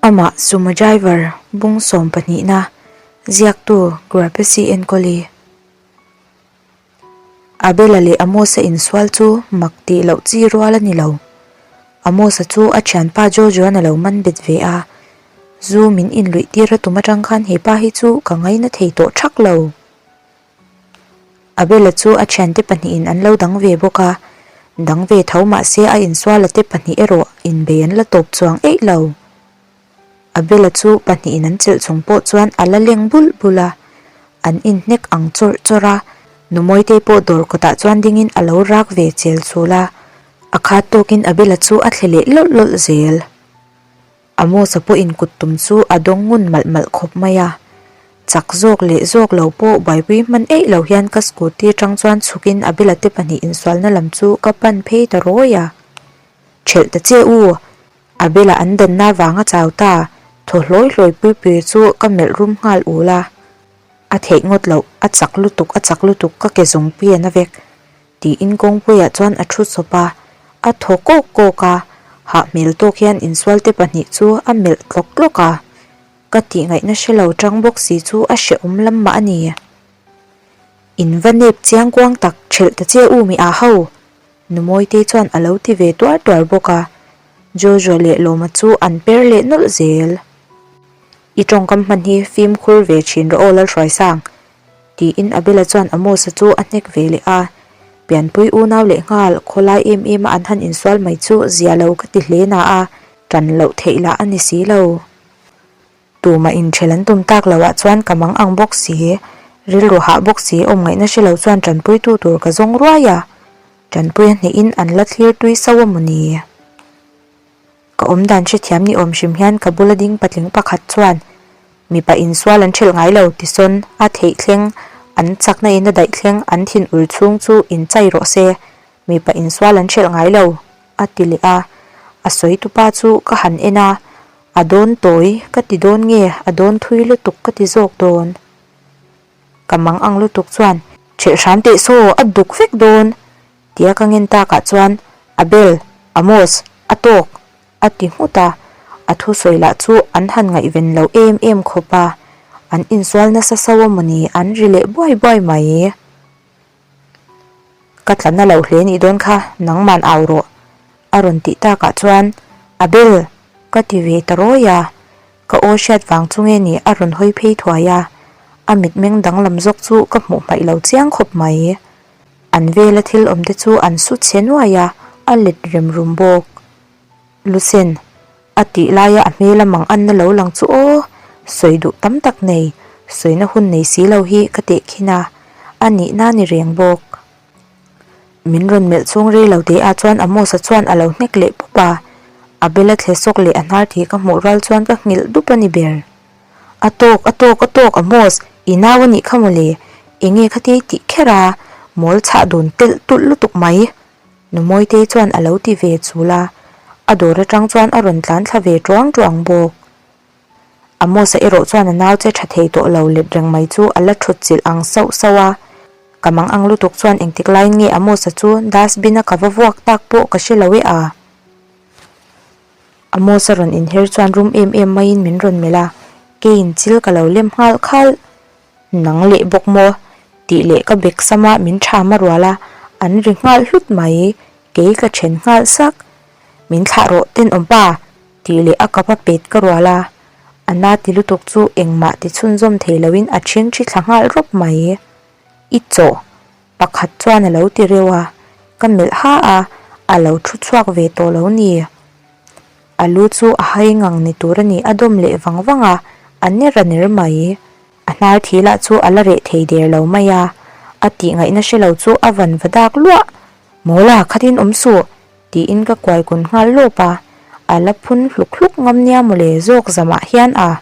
Amah Sumo driver bung sawm pahnihna ziaktu Grapesi Enkawli. Abel-a leh Amos-a insual chu mak tih loh chi rual a ni lo. Amos-a chu a thianpa Jojo-a'n a lo man bet ve a, zu min inluih tir a tum atang khan he pa hi chu ka ngaina thei tawh thak lo. Abel-a chu a thiante pahnihin an lo dang ve bawk a, dang ve tho mahse a insuala te pahnih erawh inbei an la tawp chuang eih lo. Abel-a chu pahnihin an chelh chung pawh chuan a la leng bulh bulh a, an inhnek ang chawrh chawrh a, Numawitei pawh dawr kawtah chuan dingin a lo rak ve chel chul a, a khat tawkin Abel-a chu a thle leh lawlh lawlh zel. Amos-a pawhin kut tum chu a dawng ngun malh malh khawp mai a. Chak zawk leh zawk lo pawh buaipui hman eih lo hian ka scooty atang chuan chhukin Abel-a te pahnih insualna lam chu ka pan phei ta rawi a. Thelh ta che u! Abel-a an danna vanga chau ta, thaw hlawi hlawi pui pui chu ka melh rum nghal ul a. A theih ngawt loh, a chak lutuk, a chak lutuk, ka ke zawng pui a na vek. Tiin kawngpuiah chuan a thu chawp a, a thaw kawk kawk a, hah hmel tawk hian insual te pahnih chu a melh tlawk tlawk a, ka tih ngaihna hre lo tang bawk si chu a hrehawm lam mah a ni. In va nep chiang kuang tak thelh ta che u mi ah ho! Numawitei chuan a lo ti ve tuar tuar bawk a, Jojo leh Lawma chu an per leh nawlh zel. I tawngkam hman hi fimkhur ve thin rawh aw Lalhruaisang, Tiin Abel-a chuan Amos-a chu a hnek ve leh a, pianpui unau leh nghal khawlai em em a an han insual mai chu zia lo ka ti hle na a, tan loh theih lah a ni si lo. Tumah inchhel an tum tak loh ah chuan ka mang ang bawk si, rilru hah bawk si awm ngaihna hre lo chuan tanpuitu tur ka zawng ruai a, tanpui a hnehin an la thlir tui sauh a mawni. Ka awm dan hrethiam ni awm hrim hian ka bula ding patling pakhat chuan mipa insual an ṭhelh ngai lo tisawn a theih thleng an chakna in a daih thleng an thin ul chhung chu inchai rawh se mipa insual an ṭhelh ngai lo a ti leh a a sawi tupa chu ka han en a a dawn tawi ka ti dawn nge a dawn thui lutuk ka ti zawk dawn ka mang ang lutuk chuan ṭhelh hram teh saw a duk vek dawn Tia ka ngen takah chuan, Abel, Amos, a tawk! a ti nghut a, a thusawi lah chu an han ngaihven lo em em khawp a, an insual nasa sauh a mawni an ri leh buai buai mai. Ka tla na lo hle nih dawn kha, nangman au rawh, a rawn tih takah chuan, Abel! ka ti ve ta rawi a, ka aw hriat vang chu nge ni a rawn hawi phei thuai a, a mitmeng danglam zawk chu ka hmuh hmaih lo chiang khawp mai. An vela thil awm te chu an su chhe nuai a, a let rem rum bawk. Lucen, a tih laia a hmela mang anna lo lang chu aw, sawi duh tam tak nei, sawina hun nei si lo hi ka tehkhin a, a nihna ni reng bawk. Min rawn melh chhung rei lo te ah chuan Amos-a chuan a lo hnek leh pup a, a bela thle sawk leh a hnar tih ka hmuh rual chuan ka nghilh dup a ni ber. A tawk, a tawk, a tawk Amos, i nau a nih kha mawle, enge khati tih kher a, mawl chhah dun telh tulh lutuk mai. Numawitei chuan a lo ti ve chul a, a dawr atang chuan a rawn tlan thla ve tuang tuang bawk. Amos-a erawh chuan a nau che tha thei tawh lo let reng mai chu a la thut chilh ang sauh sauh a, ka mang ang lutuk chuan engtik laiin nge Amos-a chu dustbin a ka va vuak tak pawh ka hre lo e a. Amos a rawn inher chuan rum em em maiin min rawn melh a, keiin chil ka lo lem nghal khalh. Nang leh bawk maw? tih leh ka bek sam a min ṭham a rual a, an ri nghal hlut mai, kei ka ṭhen nghal sak. Min thlah rawh tenawm pa! tih leh a kap a pet ka rual a, a na ti lutuk chu engmah ti chhunzawm thei loin a ṭhing ṭhi thla nghal rawp mai. I chaw! Pakhat chuan a lo ti reuh a, ka melh ha a, a lo thu chhuak ve tawh lo ni. A lu chu a hai ngang ni tur a ni, a dawm leh vang vang a, a ner a ner mai. A hnar thi lah chu a la reh thei der lo mai a, a tih ngaihna hre lo chu a van va dak luah. Mawla, khatin awm suh! tiin ka kuai kun nghal lawp a, a la phun hluk hluk ngam nia mawle zawk zamah hian a.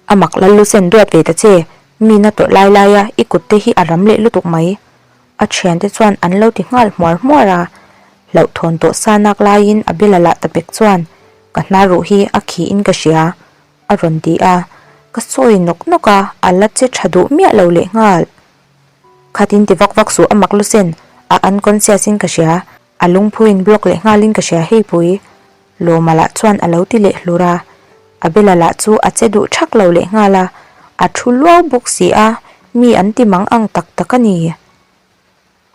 A mak lal lu sen duat ve ta che, mi na tawrh lai lai a i kut te hi a ram leh lutuk mai. A thiante chuan an lo ti nghal hmuar hmuar a, hlauhthawn tawh sa nak laiin a bela lah ta pek chuan ka hnar ruh hi a khi in ka hria a rawn ti a, ka sawi nawk nawk a, a la che tha duh miah lo leh nghal. Khatin ti vak vak suh a mak lu sen, a unconscious in ka hria, a lungphu in block leh nghalin ka hria hei pui. Lawma lah chuan a lo ti leh hlur a. Abel-a lah chu a che duh thak lo leh nghal a, a thu luau bawk si a, mi an ti mang ang tak tak a ni.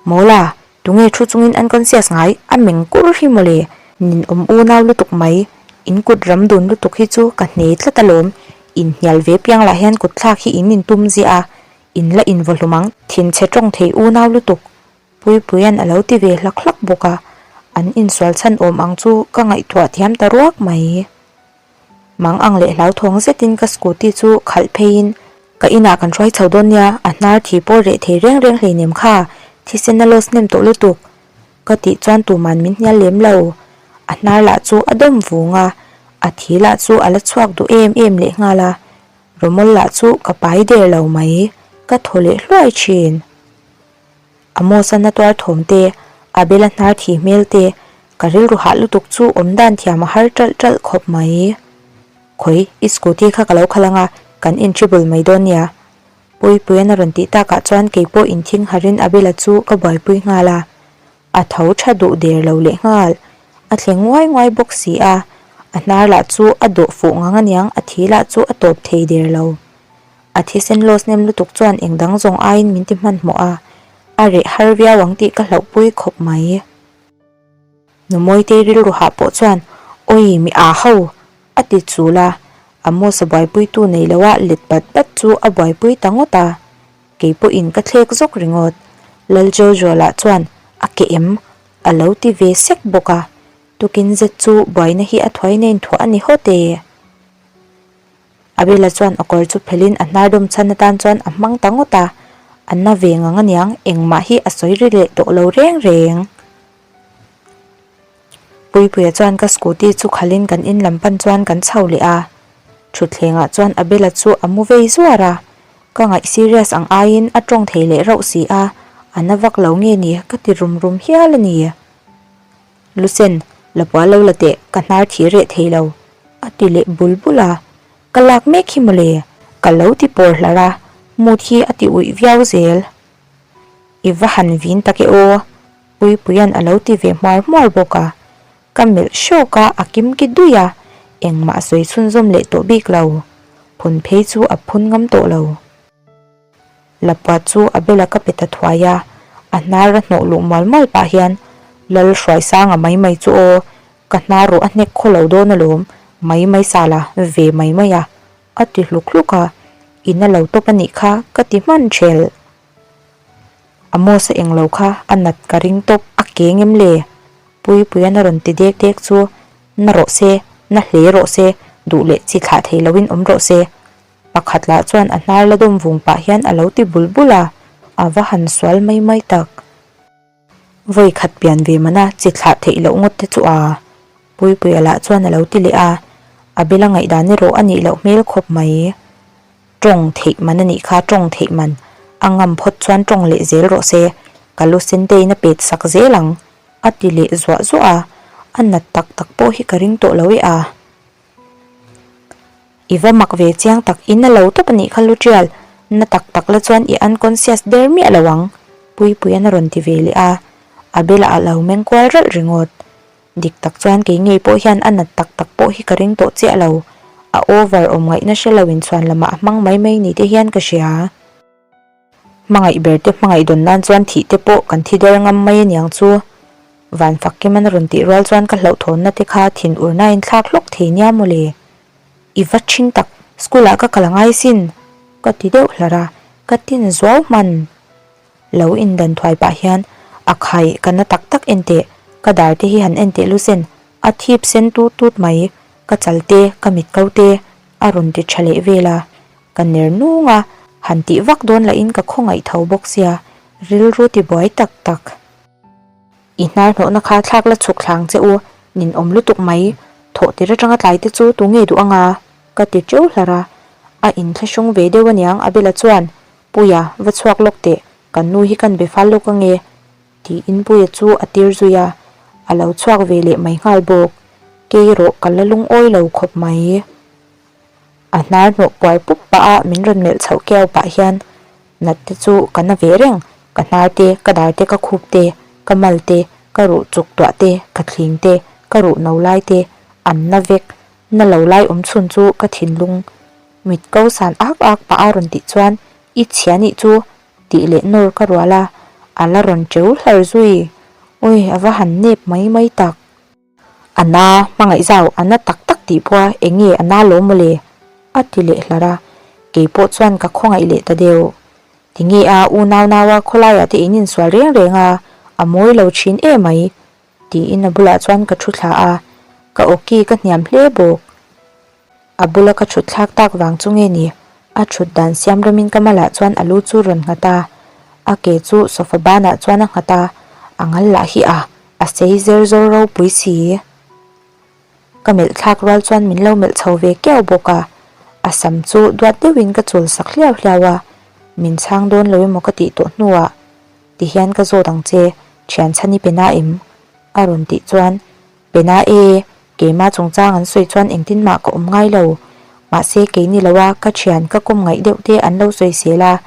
Mawla, tunge thu chungin unconscious ngai a meng kur hi mawle. Nin awm unau lutuk mai, in kut ram dun lutuk hi chu ka hne tlat alawm, inhnial ve piang lah hian kut thlak hi in intum ziah a, in la invaw hlum ang, thinchhe tawng thei unau lutuk, Puipuia'n a lo ti ve hlak hlak bawk a, an insual chhan awm ang chu ka ngaihtuah thiam ta ruak mai. Mang ang leh hlauthawng zetin ka scooty chu khalh pheiin ka inah kan hruai chho dawn nia, a hnar thi pawh reh thei reng reng hleinem kha, thisen a loss hnem tawh lutuk ka tih chuan tuman min hnial lem lo. A hnar lah chu a dawm vung a, a thi lah chu a la chhuak duh em em lehnghal a, rawmawl lah chu ka pai der lo mai, ka thaw leh hluai thin. Amos-a na tuar thawm te, Abel-a hnar thi hmel te, ka rilru hah lutuk chu awm dan thiam a har ṭalh ṭalh khawp mai. Khawi, i scooty kha ka lo khalh ang a, kan intribul mai dawn nia. Puipuia'n a rawn tih takah chuan kei pawh inthing harin Abel-a chu ka buaipui nghal a. A tho tha duh der lo leh nghal. A thle nguai nguai bawk si a, a hnar lah chu a dawh fuh ngang aniang a thi lah chu a tawp thei der lo. A thisen loss hnem lutuk chuan eng dang zawng aiin min ti hmanhmawh a, a reh har viau ang tih ka hlauhpui khawp mai. Numawitei rilru hah pawh chuan, Awi, mi aa ho! a ti chul a, Amos a buaipuitu nei loa let bat bat chu a buaipui ta ngawt a, kei pawhin ka thlek zawk ringawt. Laljojo lah chuan, A ke em? a lo ti ve sek bawk a, tukin zet chu buaina hi a thuai na inthuah a ni hawt e. Abela chuan a kawr chu phelhin a hnar dawm chhan atan chuan a hmang ta ngawt a, a na ve ngang aniang engmah hi a sawi ri leh tawh lo reng reng. Puipuia chuan ka scooty chu khalhin kan in lam pan chuan kan chho leh a, thutthlengah chuan Abela chu a mu vei zuar a, ka ngaih serious ang aiin a tawng thei leh rauh si a, a na vak lo nge ni ka ti rum rum hial a ni. Lucen, la pual lo la teh, ka hnar thi reh thei lo, a ti leh bul bul a. Ka lak mek hi mawle, ka lo ti pawr hlar a, mood hi a ti uih viau zel. I va han vin tak e aw, Puipuia'n a lo ti ve hmuar hmuar bawk a. Ka melh hrawk a, a kim ki dui a, engmah a sawi chhunzawm leh tawh bik lo. Phun phei chu a phun ngam tawh lo. Lapua chu a bela ka pe ta thuai a, a hnar a hnawh luh mual mual pah hian, Lal Hruaisanga mai mai chu aw, ka hnar rawh a hnek khaw lo dawn alawm, mai mai sal a, ve mai mai a, a ti hluk hluk a, in a lo tawp a nih kha ka ti hman thelh. Amos a eng lo kha a nat ka ring tawp, a ke ngem le? Puipuian a rawn ti dek dek chu, Na rawh se, na hle rawh se, duh leh chi thlah thei loin awm rawh se, Pakhat lah chuan a hnar la dawm vung pah hian a lo ti bul bul a, a va han sual mai mai tak. Vawi khat pian ve mana chi thlah theih loh ngawt te chu a Puipuia lah chuan a lo ti leh a, a bela ngaihdan erawh a nih loh hmel khawp mai. Tawng theih man a nih kha tawng theih man, a ngam phawt chuan tawng leh zel rawh se, ka lu sen tein a pet sak zel ang, a ti leh zuah zuah a, a nat tak tak pawh hi ka ring tawh lo e a. I va mak ve chiang tak in a lo tawp a nih kha Lutrial, na tak tak la chuan i unconscious der miah lo ang, Puipuian a rawn ti ve leh a, Abel-a a lo meng kual ralh ringawt. Dik tak chuan kei ngei pawh hian a nat tak tak pawh hi ka ring tawh chiah lo, a over awm ngaihna hre lo in chhuan lamah a hmang mai mai ni te hian ka hria. Hmangaih ber te hmangaih dawn nan chuan thih te pawh kan thi der ngam mai aniang chu. Van fak kim an rawn tih rual chuan ka hlauhthawnna te kha thin urna in thlak hlawk thei nia mawle. I va ṭhing tak, school ah ka kal angai sin ka ti deuh hlar a, ka tin zuau hman. Lo indan thuai pah hian a khai ka na tak tak en teh, ka dar te hi han en teh lusen, a thip sen tut tut mai, ka chal te, ka mit ko te a rawn ti ṭha leh vel a. Ka ner nung a, han tih vak dawn lahin ka khawngaih tho bawk sia, rilru ti buai tak tak. I hnar hnawhna kha thlak la chhuk thlang che u, nin awm lutuk mai, thawh tir atanga tlai te chu tu nge duh anga? Ka ti teuh hlar a, a inthlahrung ve deuh aniang Abela chuan, Puia, va chhuak lawk teh, kan nu hi kan be fal lawk ange, tiin Puia chu a tir zui a, a lo chhuak ve leh mai nghal bawk, kei rawh ka la lungawi lo khawp mai. A hnar hnawh puar pup pah a min rawn melh chhoh keu pah hian nat te chu ka na ve reng, ka hnar te, ka dar te, ka khup te, ka mal te, ka ruh chuk tuah te, ka thling te, ka ruh no lai te an na vek. Na lo lai awm chhun chu ka thinlung mit ko san ak ak pah a rawn tih chuan i chhia nih chu tih leh nawr ka rual a, a la rawn teu hlar zui. Awi a va han nep mai mai tak. A na hmangaih zau a na tak tak tih pawh a eng nge a na lawm mawle? a ti leh hlar a, kei pawh chuan ka khawngaih leh ta deuh. Tinge a unau naua khawlaiah te in insual reng reng a, a mawi lo thin emai tiin a bulah chuan ka thu thla a, ka awki ka hniam hle bawk. A bula ka thut thlak tak vang chu nge ni? A thut dan siam ramin ka malah chuan a lu chu rawn nghat a, a ke chu sofa banah chuan a nghat a, a ngal lah hi a, a sei zer zawr ropui si. Ka melh thlak rual chuan min lo melh chho ve kiau bawk a, a sam chu duat deuhin ka chul sak hliau hliau a, min chhang dawn lo emaw ka tih tawh hnuah ti hian ka zawt ang che, thian chhan i pe na em? A rawn tih chuan, Pe na e, keimah chungchang an sawi chuan engtin mah ka awm ngai lo. Mahse kei ni lo a, ka thian ka kawm ngaih deuh te an lo sawi sel a,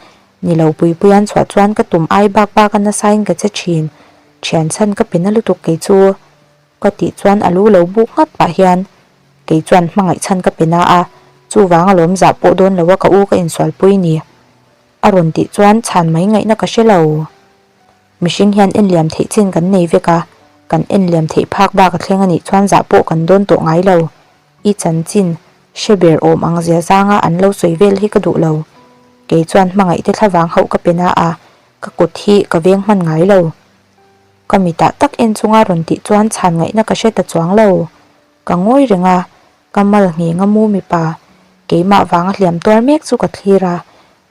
ni lo pui pui an chhuah chuan ka tum ai bak bak a nasain ka che thin. Thian chhan ka pe na lutuk kei chu. Ka tih chuan a lu lo buk nghat pah hian kei chuan hmangaih chhan ka pe na a, chuvang alawm zah pawh dawn lo a ka u ka insualpui ni. A rawn tih chuan chhan mai ngaihna ka hre lo. Mihring hian en liam theih chin kan nei vek a, kan en liam theih phak bak a thleng a nih chuan zah pawh kan dawn tawh ngai lo. I chanchin hre ber awm ang zia zanga an lo sawi vel hi ka duh lo. Kei chuan hmangaih te thlavang hauh ka pe na a, ka kut hi ka veng hman ngai lo. Ka mitah tak en chunga rawn tih chuan chhan ngaihna ka hre ta chuang lo. Ka ngawi reng a, ka mal ngheng a mu mipa, keimah vanga hliam tuar mek chu ka thlir a,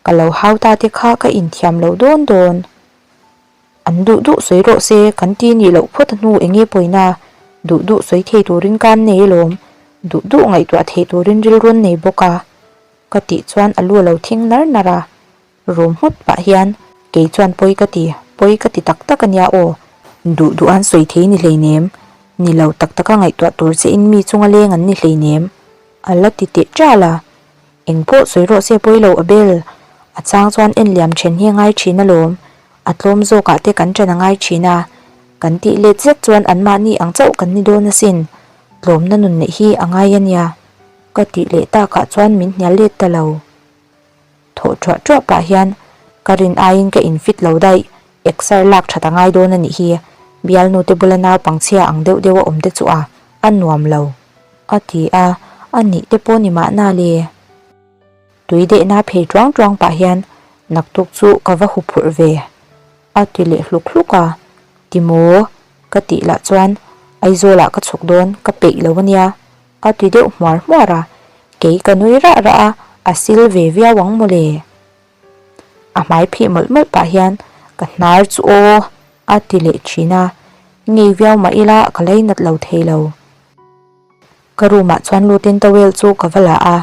Ka lo hau ta te kha ka inthiam lo dawn dawn. An duh duh sawi rawh se, kan ti nih loh phawt a hnu enge pawina, duh duh sawi thei turin kan nei alawm, duh duh ngaihtuah thei turin rilru an nei bawk a. Ka tih chuan a lu a lo thing nar nar a, rum nghut pah hian kei chuan pawi ka ti, pawi ka ti tak tak a nia aw. Duh duh an sawi thei ni hleinem, ni lo tak taka ngaihtuah tur che in mi chunga leng an ni hleinem, a la ti teh ṭal a. Eng pawh sawi rawh se pawi lo a bel. A chang chuan en liam then hi a ngai thin alawm. A tlawm zawkah te kan ṭan a ngai thin a. Kan tih let zet chuan anmahni ang chauh kan ni dawn asin. Tlawmna nun neih hi a ngai a nia. Ka tih leh takah chuan min hnial let ta lo. Thawh ṭuah ṭuah pah hian ka rin aiin ka infit lo daih. Exer lak ṭhat a ngai dawn a nih hi. Bialnu te bula naupangchhia ang deuh deuh a awm te chu a a nuam lo. A ti a, a nih te pawh ni mahna le. Tui dehna phei tuang tuang pah hian naktuk chu ka va hu phurh ve. A ti leh hluk hluk a, Ti maw? Ka tih lah chuan Aizawlah ka chhuk dawn, ka peih lo a nia. A ti deuh hmuar hmuar a, kei ka nui rah rah a, a sil ve viau ang mawle. A hmai phih mawlh mawlh pah hian ka hnar chu aw a ti leh thin a, ngei viau mah ila ka leinat lo thei lo. Ka room ah chuan lutin towel chu ka va la a,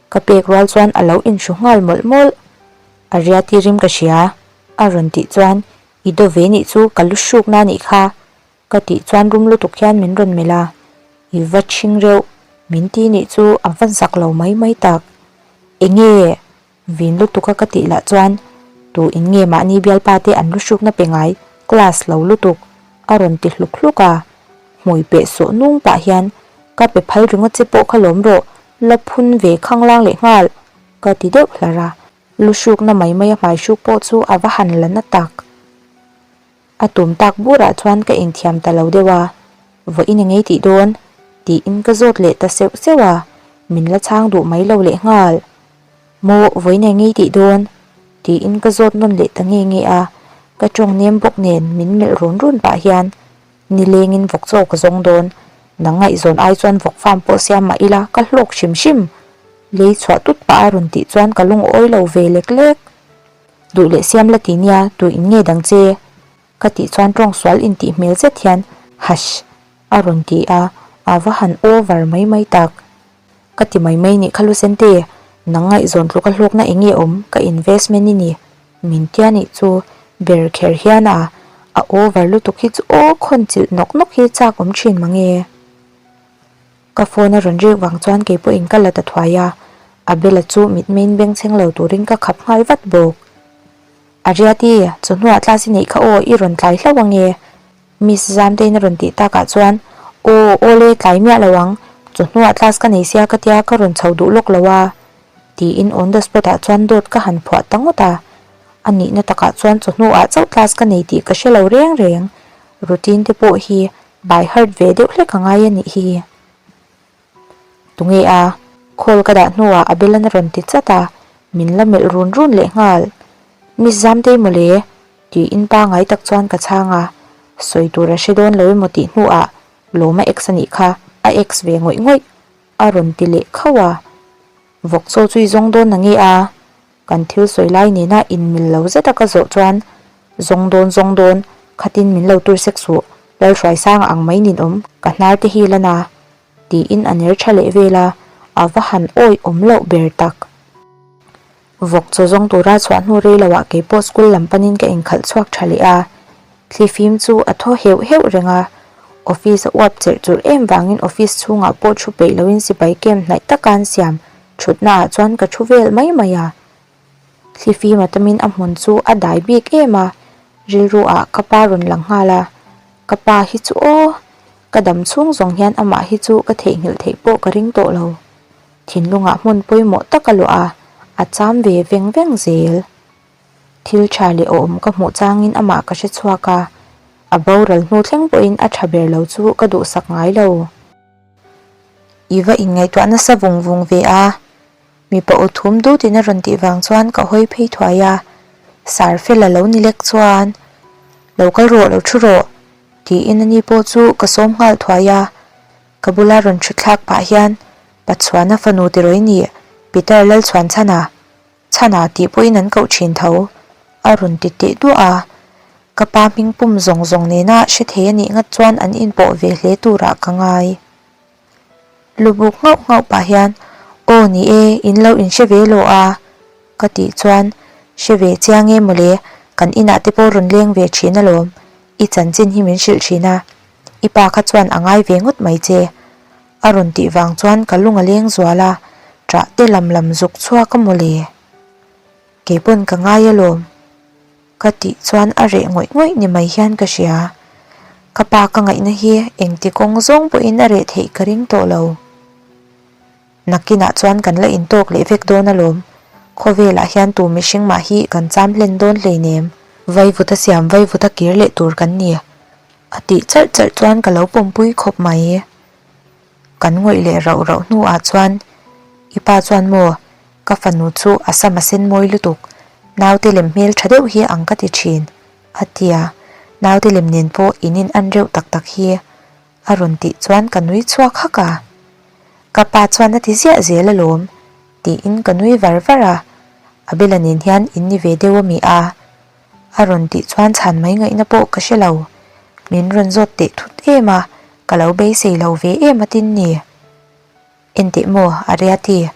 ka pek rual chuan a lo inhru nghal mawlh mawlh. A ria tirim ka hria a rawn tih chuan i daw ve nih chu ka lu hrukna nih kha ka tih chuan rum lutuk hian min rawn melh a, i va ṭhing reuh min ti nih chu a va zak lo mai mai tak. Enge? Vin lutuk a ka tih lah chuan tu in nge mahni bialpa te an lu hrukna pe ngai class lo lutuk a rawn ti hluk hluk a, hmui peh sawh nung pah hian ka pe phal ringawt che pawh kha lawm rawh la phun ve khanglang leh nghal ka ti deuh hlar a, lu hrukna mai mai a hmai hruk pawh chu a va han la na tak. A tum tak burah chuan ka inthiam ta lo deuh a, vawiin engei tih dawn? tiin ka zawt leh ta seuh seuh a, min la chhang duh mai lo leh nghal. Maw vawiin engei tih dawn? tiin ka zawt nawn leh ta nge nge a, ka tawng nem bawk nen min melh run run pah hian nilengin vawk chaw ka zawng dawn, nang ngaihzawn ai chuan vawk farm pawh siam mah ila ka hlawk hrim hrim, lei chhuah tut pah a rawn tih chuan ka lungawi lo ve lek lek. Duh leh siam la ti nia, tu in nge dang che? Ka tih chuan tawng sual intih hmel zet hian Hush! a rawn ti a, a va han over mai mai tak. Ka ti mai mai nih kha Lucente, nang ngaihzawn tluka hlawkna eng nge awm, ka investment i ni. Min tia nih chu ber kher hian a, a over lutuk hi chu aw khawn chilh nawk nawk hi chak awm thin mange. Ka phone a rawn rek vang chuan kei pawhin ka la ta thuai a, Abel-a chu mitmeiin bengchheng lo turin ka khap nghal vat bawk. Ariati, chawhnuah class i neih kha aw, i rawn tlai hlauh ange? Miss Zamtein a rawn tih takah chuan, Aw, awle tlai miah lo ang. Chawhnuah class ka nei sia ka tia ka rawn chho duh lawk lo a, tiin on the spot ah chuan dawt ka han phuah ta ngawt a. A nihna takah chuan chawhnuah chauh class ka nei tih ka hre lo reng reng, routine te pawh hi by heart ve deuh hlek a ngai a nih hi. Tunge a? Call ka dah hnuah Abel-an a rawn ti chat a, min la melh run run leh nghal. Miss Zamtei mawle? Tiin pangai tak chuan ka chhang a, sawi tur a hre dawn lo emaw tih hnuah Lawma ex a nih kha, a ex ve ngawih ngawih a rawn ti leh khauh a. Vawk chaw chu i zawng dawn na nge a? Kan thil sawi lai nena inmil lo zeta ka zawh chuan zawng dawn zawng dawn khatin min lo tur sek suh, Lalhruaisanga ang mai ninawm ka hnar te hi lan a tiin a ner tha leh vel a, a va han awi awm loh ber tak. Vawk chaw zawng tura chhuah hnu rei loah keipawh school lam panin ka inkhalh chhuak tha leh a, thli fim chu a thaw heuh heuh reng a, office a uap cherh churh em vangin office chhungah pawh thu peih loin sipai camp hnaih taka an siam thutna ah chuan ka thu vel mai mai a. Thli fim a tamin a hmun chu a dai bik em a, rilru ah ka pa rawn lang nghal a, ka pa hi chu aw, ka dam chhung zawng hian amah hi chu ka theihnghilh theih pawh ka ring tawh lo. Thinlungah hmun pawimawh tak a luah a, a cham ve veng veng zel. Thil tha leh awm ka hmuh changin amah ka hre chhuak a, a boral hnu thleng pawhin a tha ber lo chu ka duhsak ngai lo. I va inngaihtuah nasa vung vung ve a, mipa aw thum dutin a rawn tih vang chuan ka hawi phei thuai a, Sar fel a lo ni lek chuan, Lo kal rawh, lo thu rawh, tiin ani pawh chu ka sawm nghal thuai a. Ka bula rawn thut thlak pah hian Patchhuana fanu tirawi ni Peter Lalchhuan Chhana, Chhana tih pawhin an koh thin tho, a rawn ti teh duah a. Ka pa hming pum zawng zawng nena hre thei a nih ngat chuan an inpawh ve hle turah ka ngai. Lubuk nghauh nghauh pah hian, Aw ni e, in lo inhre ve lawh a, ka tih chuan, Hre ve chiang e mawle, kan inah te pawh rawn leng ve thin alawm, i chanchin hi min hrilh thin a. I pa kha chuan a ngai ve ngawt mai che. A rawn tih vang chuan ka lung a leng zual a, ṭah te lam lam zuk chhuak a mawle. Kei pawn ka ngai alawm. Ka tih chuan a reh ngawih ngawih ni mai hian ka hria. Ka pa ka ngaihna hi engti kawng zawng pawhin a reh theih ka ring tawh lo. Nakinah chuan kan la intawk leh vek dawn alawm. Khawvelah hian tu mihring mah hi kan cham hlen dawn hleinem. Vaivuta siam vaivuta kir leh tur kan ni. A tih charh charh chuan ka lo pawmpui khawp mai. Kan ngawih leh rauh rauh hnuah chuan i pa chuan maw ka fanu chu a sam a sen mawi lutuk, naute lem hmel tha deuh hi ang ka ti thin a ti a, naute lem nen pawh in in an reuh tak tak hi a rawn tih chuan ka nui chhuak hak a. Ka pa chuan a ti ziah zel alawm tiin ka nui var var a, Abel-a nen hian in ni ve deuh a mi a? A rawn tih chuan chhan mai ngaihna pawh ka hre lo. Min rawn zawt teh thut em a, ka lo beisei lo ve em a tin ni. Enteh maw, Ariati?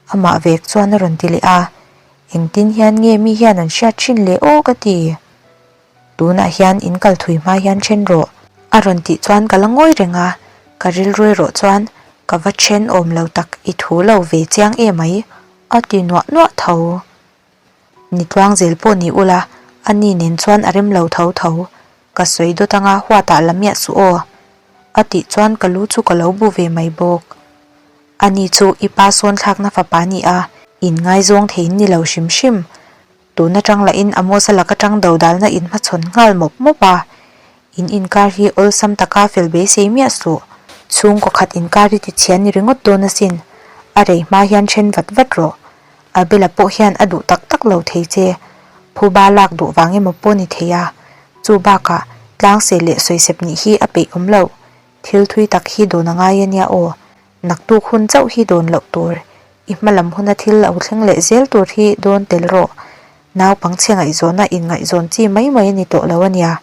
Amah vek chuan a rawn ti leh a, engtin hian nge mi hian an hriat thin le aw ka ti. Tunah hian in kal thui hma hian then rawh. A rawn tih chuan ka la ngawi reng a, ka rilru erawh chuan ka va then awm lo tak i thu lo ve chiang emai a ti nuah nuah tho. Ni tluang zel pawh ni ula, a ni nen chuan a rem lo tho tho. Ka sawi dawt anga huatah la miah suh aw. A tih chuan ka lu chu ka lo bu ve mai bawk. A ni chu i pa sawn thlakna fapa ni a, in ngaizawng theiin ni lo hrim hrim. Tun atang lahin Amos-a lak atang dodalna in hmachhawn nghal mawp mawp a. In inkar hi awlsam taka fel beisei miah suh. Chhungkaw khat inkar hi tichhian ni ringawt dawn asin. A rei hma hian then vat vat rawh. Abel-a pawh hian a duh tak tak lo thei che. Phuba lak duh vang emaw pawh ni thei a. Chu bakah tlangsel leh sawisep nih hi a peih awm loh. Thil thui tak hi dawn a ngai a nia aw. Naktuk hun chauh hi dawn loh tur. I hma lam huna thil lo thleng leh zel tur hi dawn tel rawh. Naupang chhe ngaihzawna inngaihzawn chi mai mai a ni tawh lo a nia.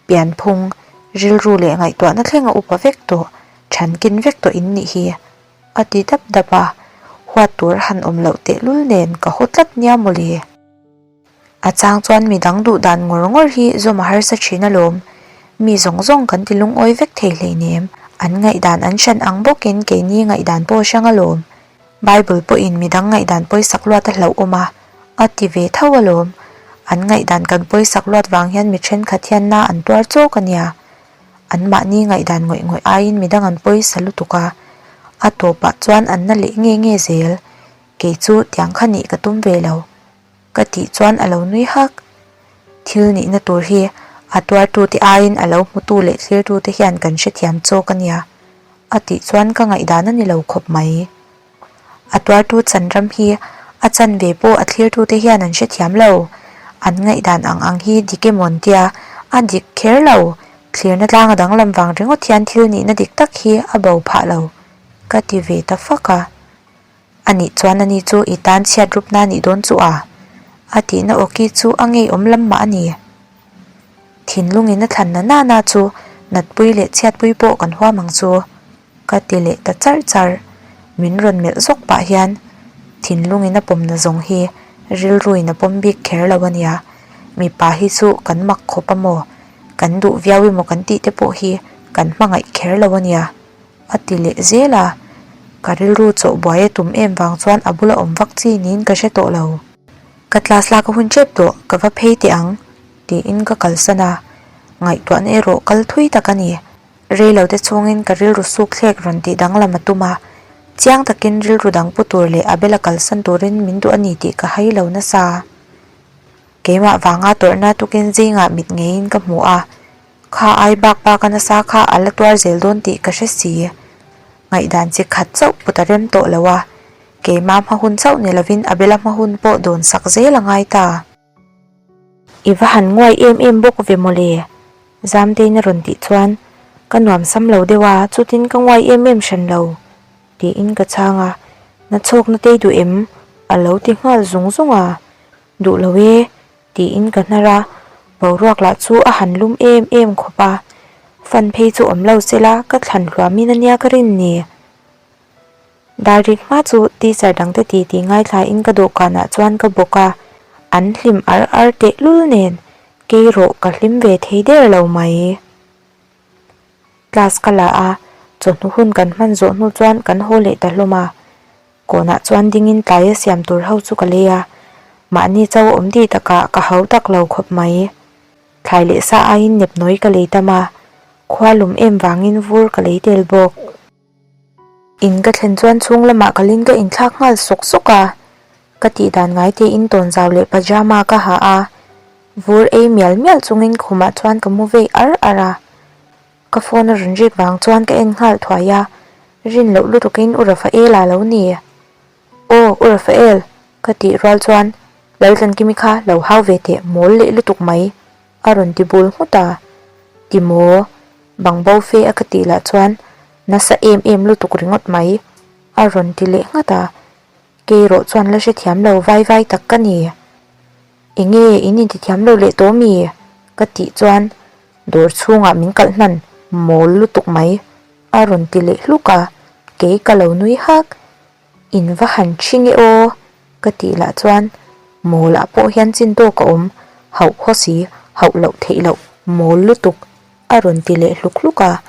Pianphung, rilru leh ngaihtuahna thlenga upa vek tawh, thankin vek tawh in nih hi. A ti dap dap a, huat tur a han awm loh tehlul nen ka haw tlat nia mawle. A chang chuan midang duh dan ngawr ngawr hi zawm a harsa thin alawm. Mi zawng zawng kan ti lungawi vek thei hleinem. An ngaihdan an hran ang bawkin keini ngaihdan pawh a hrang alawm. Bible pawhin midang ngaihdan pawisak luat a hlauhawm a, a ti ve tho alawm. An ngaihdan kan pawisak luat vang hian mi thenkhat hian na an tuar chawk a nia. Anmahni ngaihdan ngawih ngawih aiin midang an pawisa lutuk a. A tawpah chuan an na leh nge nge zel. Kei chu tiang kha nih ka tum ve lo. Ka tih chuan a lo nui hak. Thil nihna tur hi a tuartute aiin a lo hmutu leh thlirtute hian kan hrethiam chawk a nia. A tih chuan ka ngaihdan a ni lo khawp mai. A tuartu chan ram hi a chanve pawh a thlirtute hian an hrethiam lo. An ngaihdan ang ang hi dik emaw an tia, a dik kher lo. Thlirna tlanga danglam vang ringawt hian thil nihna dik tak hi a bo phah lo, ka ti ve ta fak a. A nih chuan ani chu i tan chhiat rupna a nih dawn chu a? A tihna awki chu a ngeiawm lam mah a ni. Thinlungin a thlan na nana chu natpui leh chhiatpui pawh kan huam ang chu. Ka ti leh ta charh charh. Min rawn melh zawk pah hian thinlungin a pawmna zawng hi rilruin a pawm bik kher lo a nia. Mipa hi chu kan mak khawp a maw? Kan duh viau emaw kan tih te pawh hi kan hmangaih kher lo a nia. A ti leh zel a. Ka rilru chawh buai a tum em vang chuan a bula awm vak chi niin ka hre tawh lo. Ka class lak a hun tep tawh, ka va phei teh ang tiin ka kalsan a. Ngaihtuahna erawh kal thui tak a ni. Reilo te chhungin ka rilru suk thlek rawn tih danglam a tum a, chiang takin rilru dang pu tur leh a bela kalsan turin min duh a ni tih ka hai lo nasa. Keimah vanga tawrhna tukin zingah mit ngeiin ka hmu a, kha ai bak baka nasa kha a la tuar zel dawn tih ka hre si. Ngaihdan chi khat chauh put a rem tawh lo a, keimah hma hun chauh ni lovin a bela hma hun pawh dawn sak zel a ngai ta. I va han nguai em em bawk ve mawle, Zamtein a rawn tih chuan ka nuam sam lo deuh a, chutin ka nguai em em hran lo, tiin ka chhang a, Na chhawkna tei duh em? a lo ti nghal zung zung a, Duh lo e, tiin ka hnar a, boruak lah chu a han lum em em khawp a, fan phei chu awm lo se la ka thlan hluamin a nia ka rin ni. Darrik hma chu teacher dangte ti ti ngaithlain ka dawhkanah chuan ka bawk a, an hlim ar ar tehlul nen kei rawh ka hlim ve thei der lo mai. Class ka la a, chawhnu hun kan hman zawh hnu chuan kan haw leh ta hlawm a, kawnah chuan dingin tlaia siam tur ho chu ka lei a, mahni chau awm tih takah ka hau tak lo khawp mai. Thlai leh sa aiin nepnawi ka lei tam a, khua lum em vangin vur ka lei tel bawk. In ka thlen chuan chhung lamah kalin ka inthlak nghal sawk sawk a, ka tih dan ngai tein tawnzau leh pajama ka ha a, vur ei mial mial chungin khumah chuan ka mu vei ar ar a. Ka phone a rawn rik vang chuan ka en nghal thuai a, rin loh lutukin U Rafaela lo ni. Aw U Rafael ka tih rual chuan Laltlankimi kha lo hau ve teh mawl leh lutuk mai. A rawn ti bul nghut a, Ti maw? Bang bo fe a ka tih lah chuan nasa em em lutuk ringawt mai a rawn ti leh nghat a, kei erawh chuan la hrethiam lo vai vai tak ka ni. Enge in intithiam lo leh tawh mi? Ka tih chuan dawr chhungah min kalh hnan mawl lutuk mai a rawn ti leh hluk a, kei ka lo nui hak. In va han ṭhing e aw! Ka tih lah chuan mawl ah pawh hian chin tawk a awm, hauh haw si, hauh loh theih loh, mawl lutuk a rawn ti leh hluk hluk a.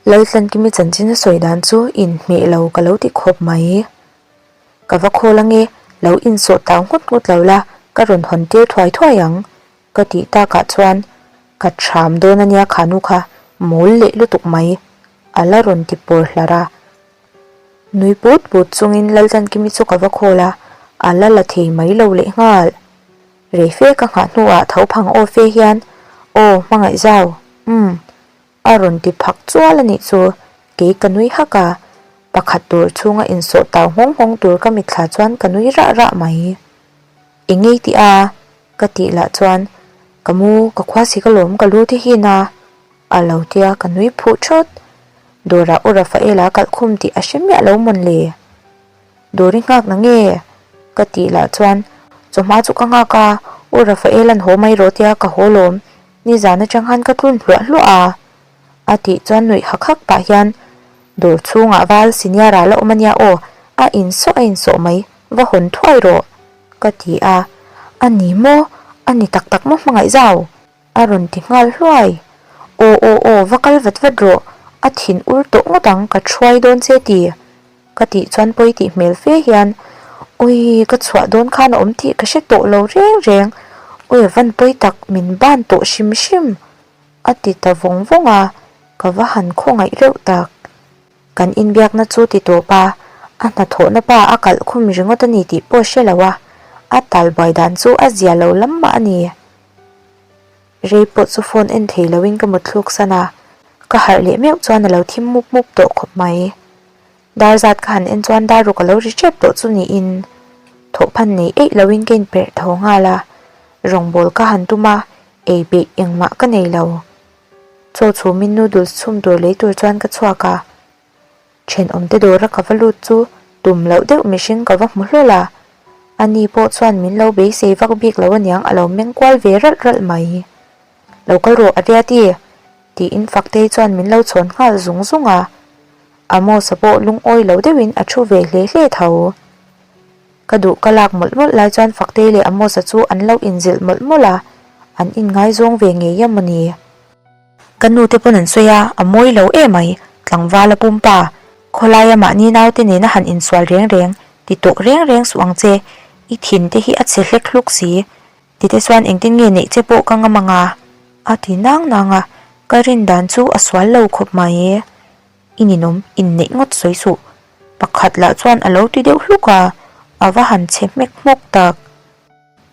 Laltlankimi chanchin a sawi dan chu inhmeh lo ka lo ti khawp mai. Ka va khawl ange, lo insawh tau nghut nghut lo la, ka rawn hawn tir thuai thuai ang, ka tih takah chuan ka ṭham dawn ania khanu kha, mawl leh lutuk mai, a la rawn ti pawr hlarh a. Nui put put chungin Laltlankimi chu ka va khawl a, a la la thei mai lo leh nghal. Rei fe ka nghah hnuah tho phang aw fe hian, Aw, hmangaih zau, umm, a rawn ti phak chual a nih chu, kei ka nui hak a, pakhat tur chhunga insawh tau nghawng nghawng tur ka mitthla chuan ka nui rah rah mai. Eng ngei tih a? ka tih lah chuan, Ka mu, ka khua si ka lawm, ka lu te hin a. A lo tia ka nui phuh thawt. Dawrah U Rafaela kalh khum tih a hre miah lo mawn le. Dawr i nghak na nge? Ka tih lah chuan chawhma chu ka nghak a, U Rafaela'n haw mai rawh tia ka haw lawm, nizan atang khan ka tlun hluah hluah a. A tih chuan nuih hak hak pah hian dawr chhungah val senior ah la awm ania aw, a insawh a insawh mai, va hawn thuai rawh ka ti a. A ni maw? A ni tak tak maw hmangaih zau? A rawn ti nghal hluai. Aw aw aw va kal vat vat rawh, a thin ur tawh ngawt ang ka thuai dawn che ti. Ka tih chuan pawi tih hmel fe hian Awi ka chhuah dawn khan a awm tih ka hre tawh lo reng reng, awi a van pawi tak min ban tawh hrim hrim a ti ta vawng vawng a, ka va han khawngaih reuh tak. Kan inbiakna chu ti tawp a, a hnathawhna pa a kalh khum ringawt a ni tih pawh hre lo a, a talbuai dan chu a zia lo lam mah a ni. Rei pawh chu phone en thei loin ka mutthluk san a, ka harh leh meuh chuan a lo thim mup mup tawh khawp mai. Dar zat ka han en chuan dar ruk a lo ri tep tawh chu niin thawhphan nei eih loin ka inperh tho nghal a, rawngbâwl ka han tum a, ei peih engmah ka nei lo. Chaw chhumin noodles chhum tur lei tur chuan ka chhuak a, thenawmte dawra ka va lut chu tum loh deuh mihring ka va hmu hlawl a, ani pawh chuan min lo beisei vak bik lo aniang a lo meng kual ve ralh ralh mai. Lo kal rawh Ariati! tiin Faktei chuan min lo chhawn nghal zung zung a, Amos-a pawh lungawi lo deuhin a thu ve hle hle tho. Ka duh ka lak mawlh mawlh lai chuan Faktei leh Amos-a chu an lo inzilh mawlh mawlh a, an inngaizawng ve ngei a mawni. Ka nu te pawn an sawi a, a mawi lo emai, tlangval a pumpa, khawlaia mahni naute nena han insual reng reng, ti tawh reng reng suh ang che, i thin te hi a chhe hlek hluk si, Tite chuan engtin nge neih che pawh ka ngam ang a? A ti nang nang a, ka rin dan chu a sual lo khawp mai e. I ninawm inneih ngawt sawi suh. Pakhat lah chuan a lo ti deuh hluk a, a va han chhe hmek hmawk tak.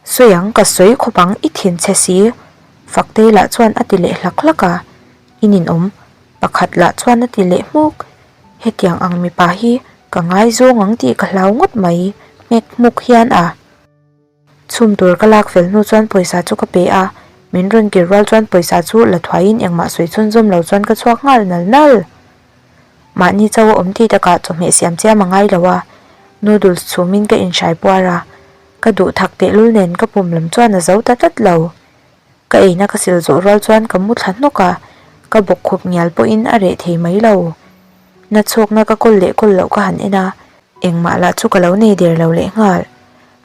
Sawi ang ka sawi khawp ang i thin chhe si. Faktei lah chuan a ti leh hlak hlak a, i ninawm. Pakhat lah chuan a ti leh hmuk. Hetiang ang mipa hi ka ngaizawng ang tih ka hlau ngawt mai hmek hmuk hian a. Chhum tur ka lak fel hnu chuan pawisa chu ka pe a, min rawn kir rual chuan pawisa chu la thuaiin engmah sawi chhunzawm lo chuan ka chhuak nghal nal nal. Mahni chauh a awm tih takah chawhmeh siam chiam a ngai lo a, noodles chhumin ka inhrai puar a, ka duh thak tehlul nen ka pum lam chuan a zo ta tlat lo. Ka eina ka sil zawh rual chuan ka mu thla hnawk a, ka bawk khup ngial pawhin a reh thei mai lo. Na chhuakna ka kawl leh kawl loh ka han en a, engmah lah chu ka lo nei der lo lehnghal.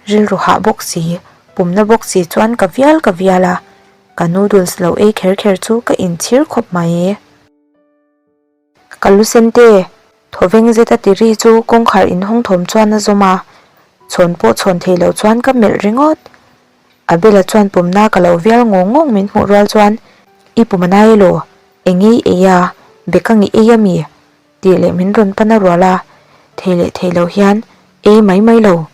Rilru hah bawk si, pumna bawk si chuan ka vial ka vial a, ka noodles lo ei kher kher chu ka inchhir khawp mai. Ka lu sen te, thawveng zeta ti ri chu kawngkhar inhawng thawm chuan a zawm a, chhawn pawh chhawn thei lo chuan ka melh ringawt. Abela chuan pumna ka lo vial ngawng ngawng min hmuh rual chuan, I pum a nai elaw? Eng ei ei a? Bek ang i ei ami? Tih leh min rawn pan a rual a, thei leh thei lo hian ei mai mai lo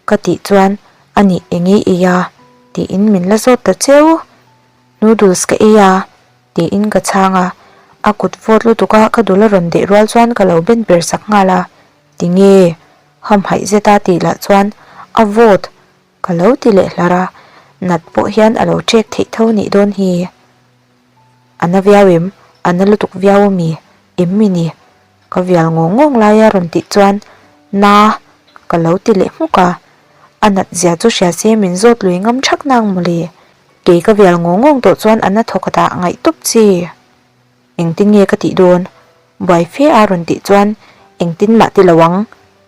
ka tih chuan a nih eng ei ei a? Tiin min la zawt ta cheu. Noodles ka ei a tiin ka chhang a, a kut vawt lutuk a ka dul a rawn deh rual chuan ka lo ben per sak nghal a, tinge? Hamhaih zet a tih lah chuan a vawt ka lo ti leh hlar a, nat pawh hian a lo ṭek theih tho nih dawn hi. A na viau em? A na lutuk viau ami? Em mi ni? Ka vial ngawng ngawng lai a rawn tih chuan Na! Ka lo ti leh hmuk a, a nat zia chu hria se min zawt lui ngam thak nang mawle. Kei ka vial ngawng ngawng tawh chuan a na thawk dah ngaih tawp chi. Engtin nge ka tih dawn? Buai fe a rawn tih chuan engtin mah ti lo ang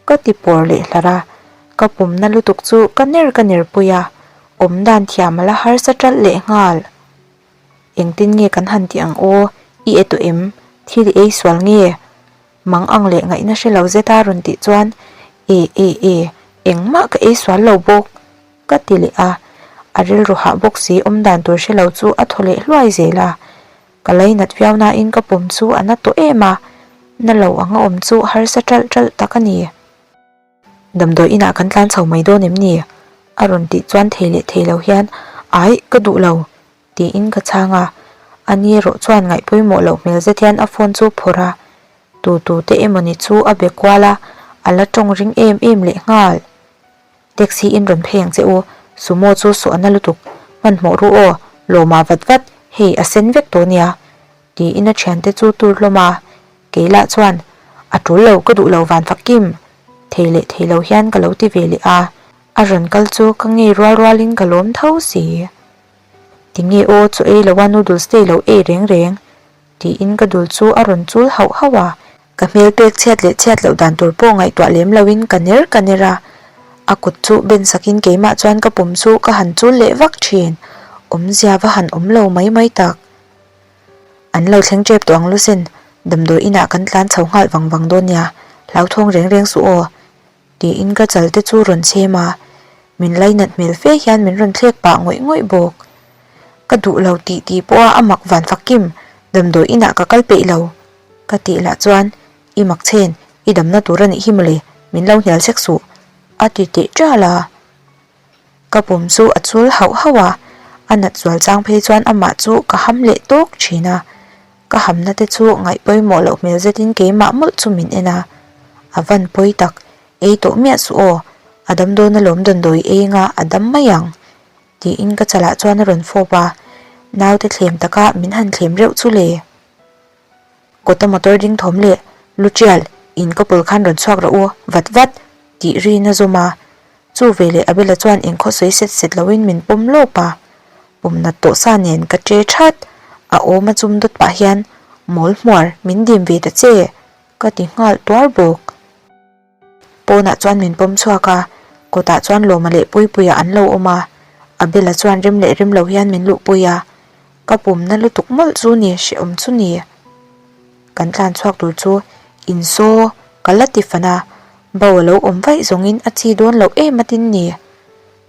ka ti pawr leh hlar a, ka pumna lutuk chu ka ner ka ner pui a, awm dan thiam a la harsa ṭalh leh nghal. Engtin nge kan han tih ang aw? I e tawh em? Thil i ei sual nge? Mang ang leh ngaihna hre lo zeta rawn tih chuan E e e, engmah ka ei sual lo bawk ka ti leh a, a rilru hah bawk si awm dan tur hre lo chu a thaw leh hluai zel a. Ka lainat viau nain ka pum chu a na tawh em a, na lo anga awm chu harsa ṭalh ṭalh tak a ni. Damdawi inah kan tlan chho mai dawn em ni? A rawn tih chuan thei leh thei lo hian Aih, ka duh lo tiin ka chhang a. Ani erawh chuan ngaih pawimawh loh hmel zet hian a phone chu phawrh a, tu tu te emawni chu a be kual a, a la tawng ring em em leh nghal. Taxi in rawn phei ang che u, Sumo chu sawh a na lutuk, hmanhmawh ru aw, lawma vat vat, hei a sen vek tawh nia tiin a thiante chu tur hlawm a, kei lah chuan a tul lo ka duh lo van fak kim thei leh thei lo hian ka lo ti ve leh a, a rawn kal chu ka ngei rual rual in ka lawm tho si. Tinge aw chaw ei lo a noodles te i lo ei reng reng tiin ka dul chu a rawn chul hauh hauh a, ka hmel pek chhiat leh chhiat loh dan tur pawh ngaihtuah lem lo in ka ner ka ner a, a kut chu ben sak in keimah chuan ka pum chu ka han chul leh vak thin, awmzia va han awm lo mai mai tak. An lo thleng tep tawh ang Lusin, damdawi inah kan tlan chho nghal vang vang dawn nia, hlauthawng reng reng suh aw tiin ka chal te chu rawn chhem a, min lainat hmel fe hian min rawn thlek pah ngawih ngawih bawk. Ka duh lo tih tih pawha a mak van fak kim, damdawi inah ka kal peih lo ka tih lah chuan. I mak chen, i damna tur a nih hi mawle, min lo hnial sek suh, a ti teh ṭal a. Ka pum chu a chul hauh hauh a, a nat zual chang phei chuan amah chu ka ham leh tawk thin a. Ka hamna te chu ngaih pawimawh loh hmel zetin keimah mawlh chu min en a. A van pawi tak, ei tawh miah suh aw, a dam dawn alawm dawndawi ei anga a dam mai ang, tiin ka chalah chuan a rawn fawp a, naute thlem taka min han thlem reuh chu le. Kawta motor ding thawm leh lu tial in ka pawl khan rawn chhuak rawh u vat vat tih rin a zawm a, chu veleh Abela chuan engkhaw sawi set set loin min pawm lawp a, pawm nat tawh sa nen ka che that, a awm a chum dawt pah hian mawl hmuar min dim ve ta che ka ti nghal tuar bawk. Pawnah chuan min pawm chhuak a, kawtah chuan Lawma leh Puipuia an lo awm a, Abela chuan rem leh rem lo hian min luhpui a, ka pumna lutuk mawlh chu ni hrehawm chu ni. Kan tlan chhuak tur chu insaw ka la ti fan a, bo a lo awm vaih zawngin a chi dawn loh em a tin ni.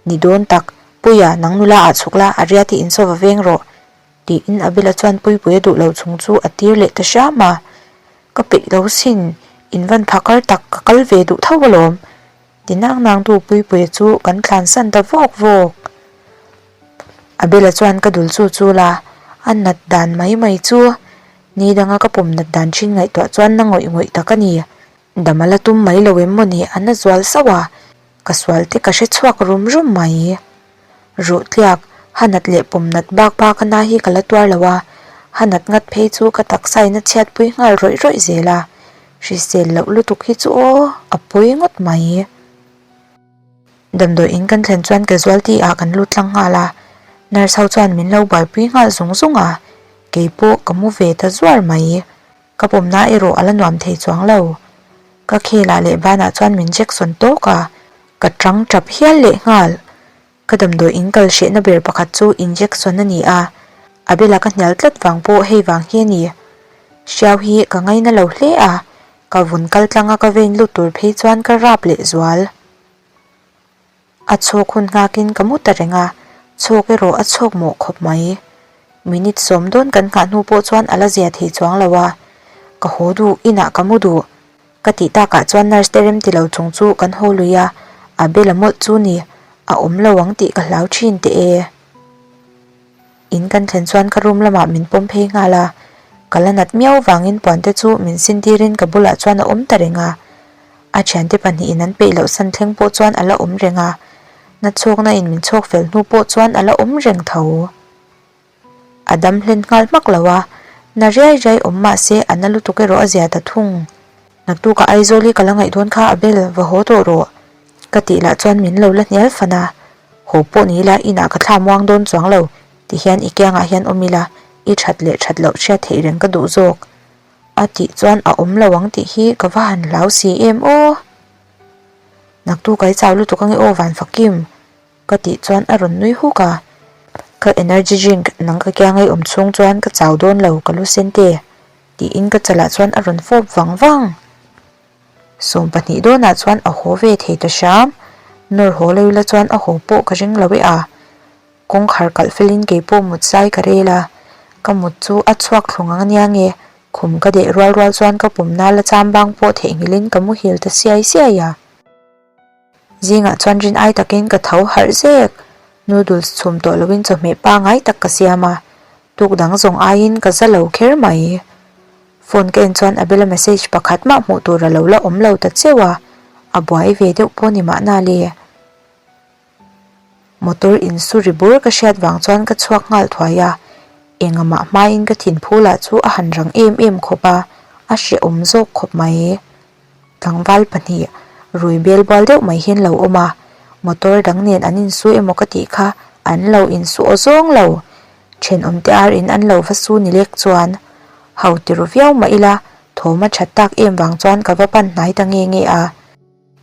Ni dawn tak, Puia nang nula ah chhuk la, a riat hi insaw va veng rawh, tiin Abela chuan Puipuia duh lo chung chu a tir leh ta hram a. Ka peih lo sin, in van phakar tak ka kal ve duh tho alawm, ti nang nang tu Puipuia chu kan tlan san ta vawk vawk. Abela chuan ka dul chu chu la, a nat dan mai mai chu ni danga ka pawm nat dan thin ngaihtuah chuan na ngawih ngawih tak a ni. Dam a la tum mai lo em maw ni a na zual sauh a, ka sual te ka hre chhuak rum rum mai. Ruh tliak, ha nat leh pawm nat bak bak a na hi ka la tuar lo a, ha nat ngat phei chu ka taksa in a chhiat pui nghal rawih rawih zel a, hrisel loh lutuk hi chu aw a pawi ngawt mai. Damdawi in kan thlen chuan casualty ah kan lut tlang nghal a, nurse ho chuan min lo buaipui nghal zung zung a, keipawh ka mu ve ta zuar mai. Ka pawmna erawh a la nuam thei chuang lo. Ka khelah leh banah chuan min Jackson tawk a, ka tang tap hial leh nghal. Ka damdawi in kal hrehna ber pakhat chu injection a ni a, a bela ka hnial tlat vang pawh hei vang hi a ni. Hriau hi ka ngaina lo hle a, ka vun kal tlanga ka vein lut tur phei chuan ka rap leh zual. A chhawk hun nghakin ka mu ta reng a, chhawk erawh a chhawk mawh khawp mai. Minute sawm dawn kan nghah hnu pawh chuan a la zia thei chuang lo a, ka haw duh, inah ka mu duh. Ka tih takah chuan nurse te rem ti lo chung chu kan haw lui a, a bela mawlh chu ni, a awm lo ang tih ka hlau thin teh e. In kan thlen chuan ka room lamah min pawm phei nghal a, ka la nat miau vangin puante chu min sin tirin ka bulah chuan a awm ta reng a. A thiante pahnihin an peih loh san thleng pawh chuan a la awm reng a, na chhawkna in min chhawk fel hnu pawh chuan a la awm reng tho. A dam hlen nghal hmak lo a, na riai riai awm mah se a na lutuk erawh a zia ta thung. Naktukah Aizawl hi ka la ngaih dawn kha a bel va haw tawh rawh ka tih lah chuan min lo la hnial fan a, haw pawh ni ila inah ka thla muang dawn chuang lo ti hian i kiangah hian awm ila i that leh that loh hriat theih reng ka duh zawk a tih chuan a awm lo ang tih hi ka va han hlau si em aw. Naktuk ai chau lutuk ange aw Vanfakim ka tih chuan a rawn nui huk a, ka energy drink nang ka kiangai awm chhung chuan ka chau dawn lo ka lu sen te. Tiin ka chalah chuan a rawn fawp vang vang. 20 dawnah chuan a haw ve thei ta hram. Nawr haw lo ila chuan a haw pawh ka ring lo e a. Kawngkhar kalh felin kei pawh mut zai ka rel a. Ka mut chu a chhuak thlung ang ania nge, khum ka deh rual rual chuan ka pumna la cham bang pawh theihnghilhin ka muhil ta siai siai a. Zingah chuan rin ai takin ka tho harh zek. Noodles chhum tawh loin chawhmeh pangai tak ka siam a, tuk dang zawng aiin ka za lo kher mai. Phone ka en chuan Abela message pakhat mah hmuh tur a lo la awm lo ta cheu a, a buai ve deuh pawh ni mahna le. Motor insu ri bur ka hriat vang chuan ka chhuak nghal thuai a, engamah hmain ka thinphu lah chu a han rang em em khawp a, a hrehawm zawk khawp mai. Tlangval pahnih rui bel bual deuh mai hian lo awm a, motor dang nen an insu emaw ka tih kha an lo insu aw zawng lo. Thenawmte ar in an lo va su ni lek chuan ho ti ru viau mah ila thawm a that tak em vang chuan ka va pan hnai ta nge nge a.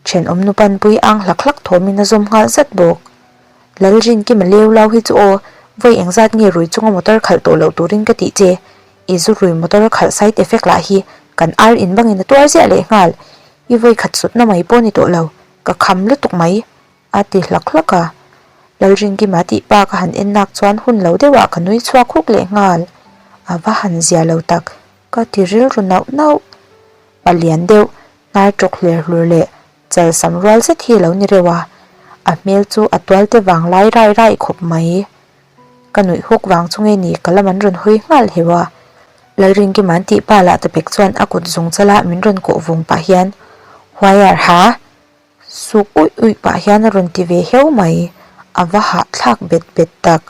Thenawm nu panpui ang hlak hlak thawmin a zawm nghal zat bawk. Lalrinkima leu lau hi chu aw, vawi engzat nge rui chunga motor khalh tawh loh turin ka tih che, I zu rui motor khalh side effect lah hi kan ar in bangin a tuar ziah leh nghal. I vawi khat sutna mai pawh ni tawh lo, ka kham lutuk mai, a ti hlak hlak a. Lalrinkima tih pa ka han en nak chuan hun lo deuhah ka nui chhuak huk leh nghal. A va han zia lo tak, ka ti rilru nauh nauh. Palian deuh, hnar tawk hler hlur leh chal sam rual zet hi a lo ni reuh a, a hmel chu a tual te vang lai rai rai khawp mai. Ka nuih huk vang chu nge ni ka lam an rawn hawi nghal heu a. Lalrinkima'n tih pa lah ta pek chuan a kut zung chala min rawn kawh vung pah hian, Huaiar ha? Suk uih uih pah hian a rawn ti ve heu mai, a va hahthlak bet bet tak.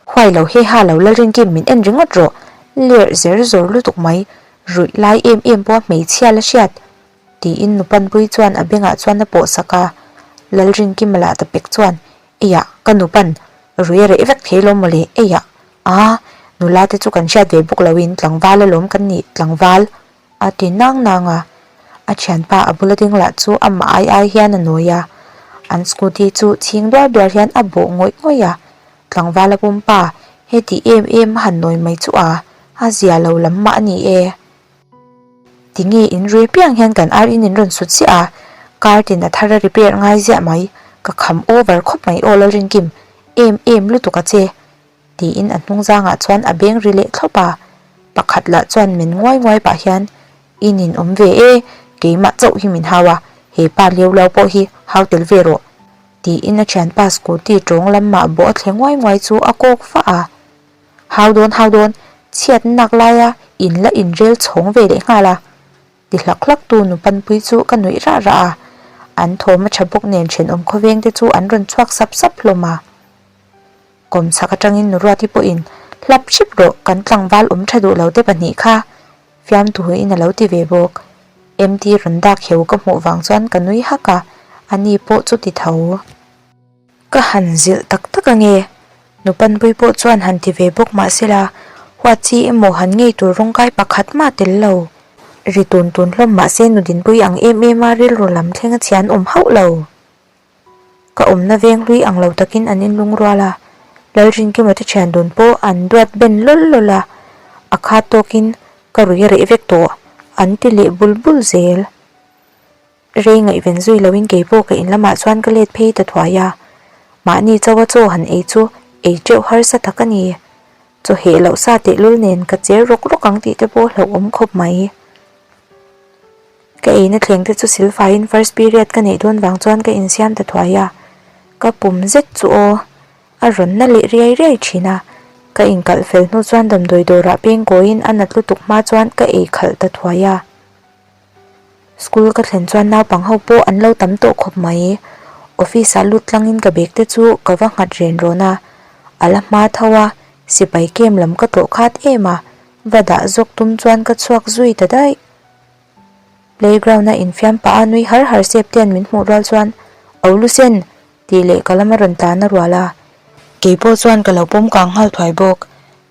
Huai lo he ha lo Lalrinkim min en ringawt rawh, lerh zer zawr lutuk mai, ruih lai em em pawha hmeichhia la hriat, tiin Nupanpui chuan a bengah chuan a pawh sak a. Lalrinkima lah ta pek chuan, Eiah, ka nupan, rui a reh vek thei lawm mawle, eiah, aa, nula te chu kan hriat ve bawk loin tlangval alawm kan nih, tlangval. A ti nang nang a, a thianpa a bula ding lah chu amah ai ai hian a nawi a, an scooty chu chhing duar duar hian a bawh ngawih ngawih a, tlangval a pumpa heti em em a han nawi mai chu a, a zia lo lam mah a ni e. Tinge in rui piang hian kan ar in in rawn sut ziah a, car tin a thar a repair ngai ziah mai, ka kham over khawp mai aw Lalrinkim, em em lutuk a che. Tiin a hnung zangah chuan a beng ri leh thlawp a, pakhat lah chuan min nguai nguai pah hian, I nin awm ve e, keimah chauh hi min hau a, he pa liau lo pawh hi hau tel ve rawh, tiin a thianpa scooty tawng lam mah bawh a thle nguai nguai chu a kawk vah a. Hau dawn hau dawn, chhiat nak laia in la inrel chhawng ve leh nghal a, ti hlak hlak tu nu panpui chu ka nuih rah rah a, an thawm a tha bawk nen thenawm khawveng te chu an rawn chhuak sap sap hlawm a. Kawmchhak atangin nu Ruati pawhin, Hlap hrep rawh, kan tlangval awm tha duh lo te pahnih kha fiamtuhuin a lo ti ve bawk. MT rawn dak heu ka hmuh vang chuan ka nui hak a, ani pawh chu ti tho. Ka han zilh tak tak ange, nu Panpui pawh chuan han ti ve bawk mahsela huat chi emaw han ngei tur rawngkai pakhat mah tel lo. Ri tun tun hlawm mahse nu Dinpui ang em em a rilru lam thleng a chhian awm hauh lo. Ka awmna veng hlui ang lo takin an inlung rual a, Lalrinkima te thian dun pawh an duat ben lawl lawl a, a khat tawkin ka rui reh vek tawh an ti leh bul bul zel. Rei ngaihven zui loin kei pawh ka in lamah chuan ka let phei ta thuai a, mahni chawa chaw han ei chu ei teuh harsa tak a ni. Chaw heh loh sa tehlul nen ka cher rawk rawk ang tih te pawh hlauhawm khawp mai. Ka eina thleng te chu silfaiin first period ka neih dawn vang chuan ka insiam ta thuai a, ka pum zet chu aw a rawn na leh riai riai thin a, ka inkalh fel hnu chuan damdawi dawrah peng kawiin a nat lutuk hma chuan ka ei khalh ta thuai a. School ka thlen chuan naupang ho pawh an lo tam tawh khawp mai, office ah lut tlangin ka bag te chu ka va nghat ren rawn a, a la hma tho a, sipai camp lam ka tlawh khat em a, va dah zawk tum chuan ka chhuak zui ta daih. Playground a infiam pah a nui har har sep te an min hmuh rual chuan Au Lusen! tih leh ka lama rawn tlan a rual a. Kei pawh chuan ka lo pawm kang nghal thuai bawk.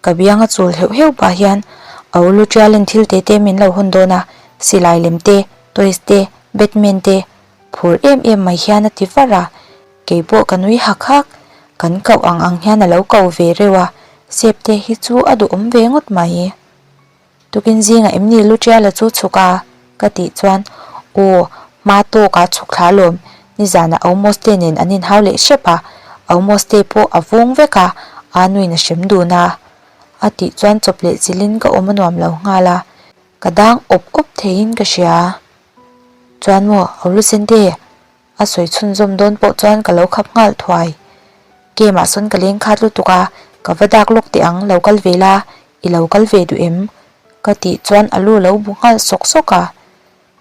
Ka biang a chul heuh heuh pah hian Au Lu Tialin thil te te min lo hawn dawn a, silai lem te, toys te, Batman te phur em em mai hian a ti var a. Kei pawh ka nui hak hak, kan koh ang ang hian a lo ko ve reuh a, sep te hi chu a duhawm ve ngawt mai. Tukin zingah em ni Lutriala chu chhuk a? Ka tih chuan, Aw, hma tawkah chhuk thla alawm, nizanah Aumoste nen an inhau leh hrep a, Aumoste pawh a vung vek a, a nuin a hrem dun a. A tih chuan chawp leh chilhin ka awm a nuam lo nghal a, ka dang awp awp theiin ka hria. Chuan maw, Aulusente, A sawi chhunzawm dawn pawh chuan ka lo khap nghal thuai. Game ah sawn ka leng khat lutuk a, ka va dak lawk teh ang, lo kal ve la, i lo kal ve duh em? Ka tih chuan a lu lo bu nghal sawk sawk a.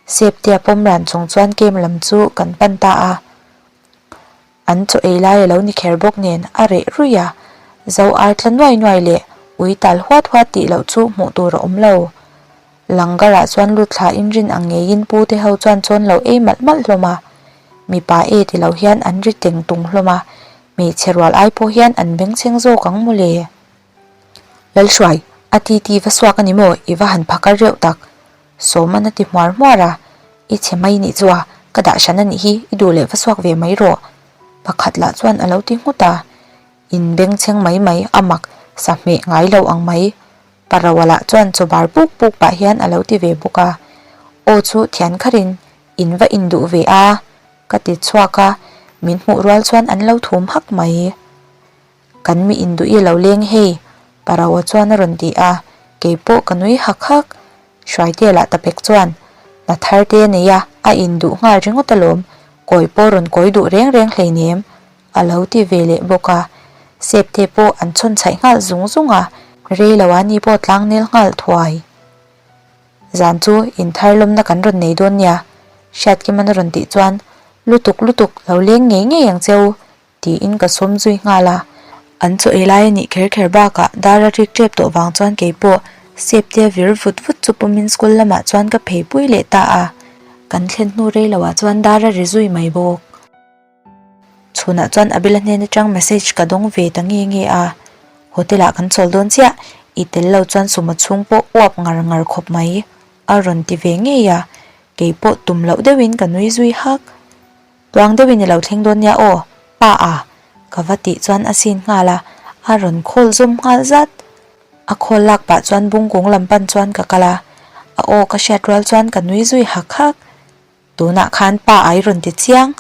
Septe a pawm ran chung chuan game lam chu kan pan ta a. An chaw ei lai a lo ni kher bawk nen a reh ruih a, zo ar tla nuai nuai leh ui tal huat huat tih loh chu hmuh tur a awm lo. Langar-ah chuan lut thla in rin ang ngeiin pu te ho chuan chawn lo ei malh malh hlawm a, mipa e ti lo hian an ri teng tung hlawm a, hmeichhe rual ai pawh hian an bengchheng zawk ang mawle. Lalhruai, a ti ti va suak a ni maw, i va han phakar reuh tak. Sawman a ti hmuar hmuar a, i chhe mai nih chu a, ka dah hran a nih hi, i duh leh va suak ve mai rawh. Pakhat lah chuan a lo ti nghut a, in bengchheng mai mai a mak sa hmeh ngai lo ang mai. Parawa lah chuan chaw bar puk puk pah hian a lo ti ve bawk a, Aw chu thian kharin in va induh ve a, ka ti chhuak a, min hmuh rual chuan an lo thum hak mai. Kan mi induh i lo leng hei, Parawa chuan a rawn ti a, keipawh ka nui hak hak. Hruaitea lah ta pek chuan. Hna thar te a nei a, a induh nghal ringawt alawm, kawi pawh rawn kawi duh reng reng hleinem, a lo ti ve leh bawk a. Sep te pawh an chhawn chhaih nghal zung zung a, rei lo a ni pawh tlang nel nghal thuai. Zan chu inthar lawmna kan rawn nei dawn nia, Hriatkiman a rawn tih chuan, Lutuk lutuk, lo leng ngei ngei ang che u, tiin ka sawm zui nghal a. An chaw ei lai a nih kher kher bakah dar a rik tep tawh vang chuan keipawh sep te vir vut vut chu pawmin school lamah chuan ka phei pui leh ta a. Kan thlen hnu rei loah chuan dar a ri zui mai bawk. Chhunah chuan Abel-a hnen atang message ka dawng ve ta nge nge a, hotel ah kan chawl dawn chiah, i tel lo chuan sumo chhung pawh uap ngar ngar khawp mai a rawn ti ve ngei a, keipawh tum loh deuhin ka nui zui hak. Tuang deuhin i lo thleng dawn nia aw, pa a, ka va tih chuan a sin nghal a, a rawn khawl zawm nghal zat. A khawl lak pah chuan bungkung lam pan chuan ka kal a, a aw ka hriat rual chuan ka nui zui hak hak. Tunah khan pa a i rawn ti chiang,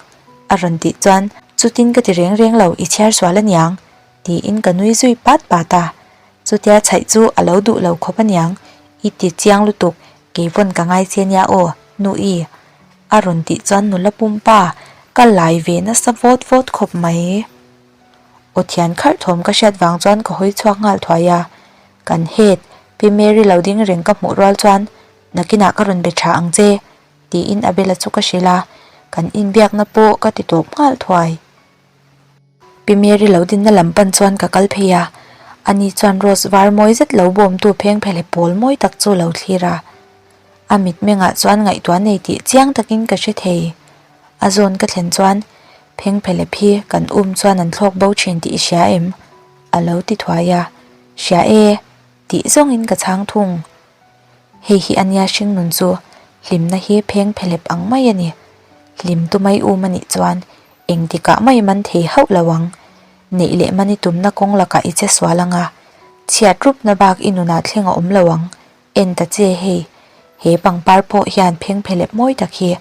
a rawn tih chuan chutin ka ti reng reng lo i chhiar sual aniang, tiin ka nui zui pat pat a. Chutia chhaih chu a lo duh lo khawp aniang, i ti chiang lutuk, keipawn ka ngai che nia aw, nu i. A rawn tih chuan nula pumpa ka lai ve nasa vawt vawt khawp mai. Aw thian kharh thawm ka hriat vang chuan ka hawi chhuak nghal thuai a, kan head Pi Mary lo ding reng ka hmuh rual chuan nakinah ka rawn be tha ang che tiin Abel-a chu ka hrilh a, kan inbiakna pawh ka ti tawp nghal thuai. Pi Mary lo dinna lam pan chuan ka kal phei a, ani chuan rose var mawi zet lo bawmtu pheng phele pawl mawi tak chu lo thlir a. A mitmengah chuan ngaihtuah nei tih chiang takin ka hre thei. A zawn ka thlen chuan pheng phele phi kan um chuan an thlawk bo thin tih i hria em? A lo ti thuai a, Hria e, tih zawngin ka chhang thung. Hei hi ania hringnun chu hlimna hi pheng phelep ang mai a ni. Hlim tu mai um a nih chuan engtikah mai man thei hauh lo ang. Neih leh mani tumna kawng lakah i che sual ang a, chhiat rupna bak i nunah thleng a awm lo ang. En ta che hei, he pangpar pawh hian pheng phelep mawi tak hi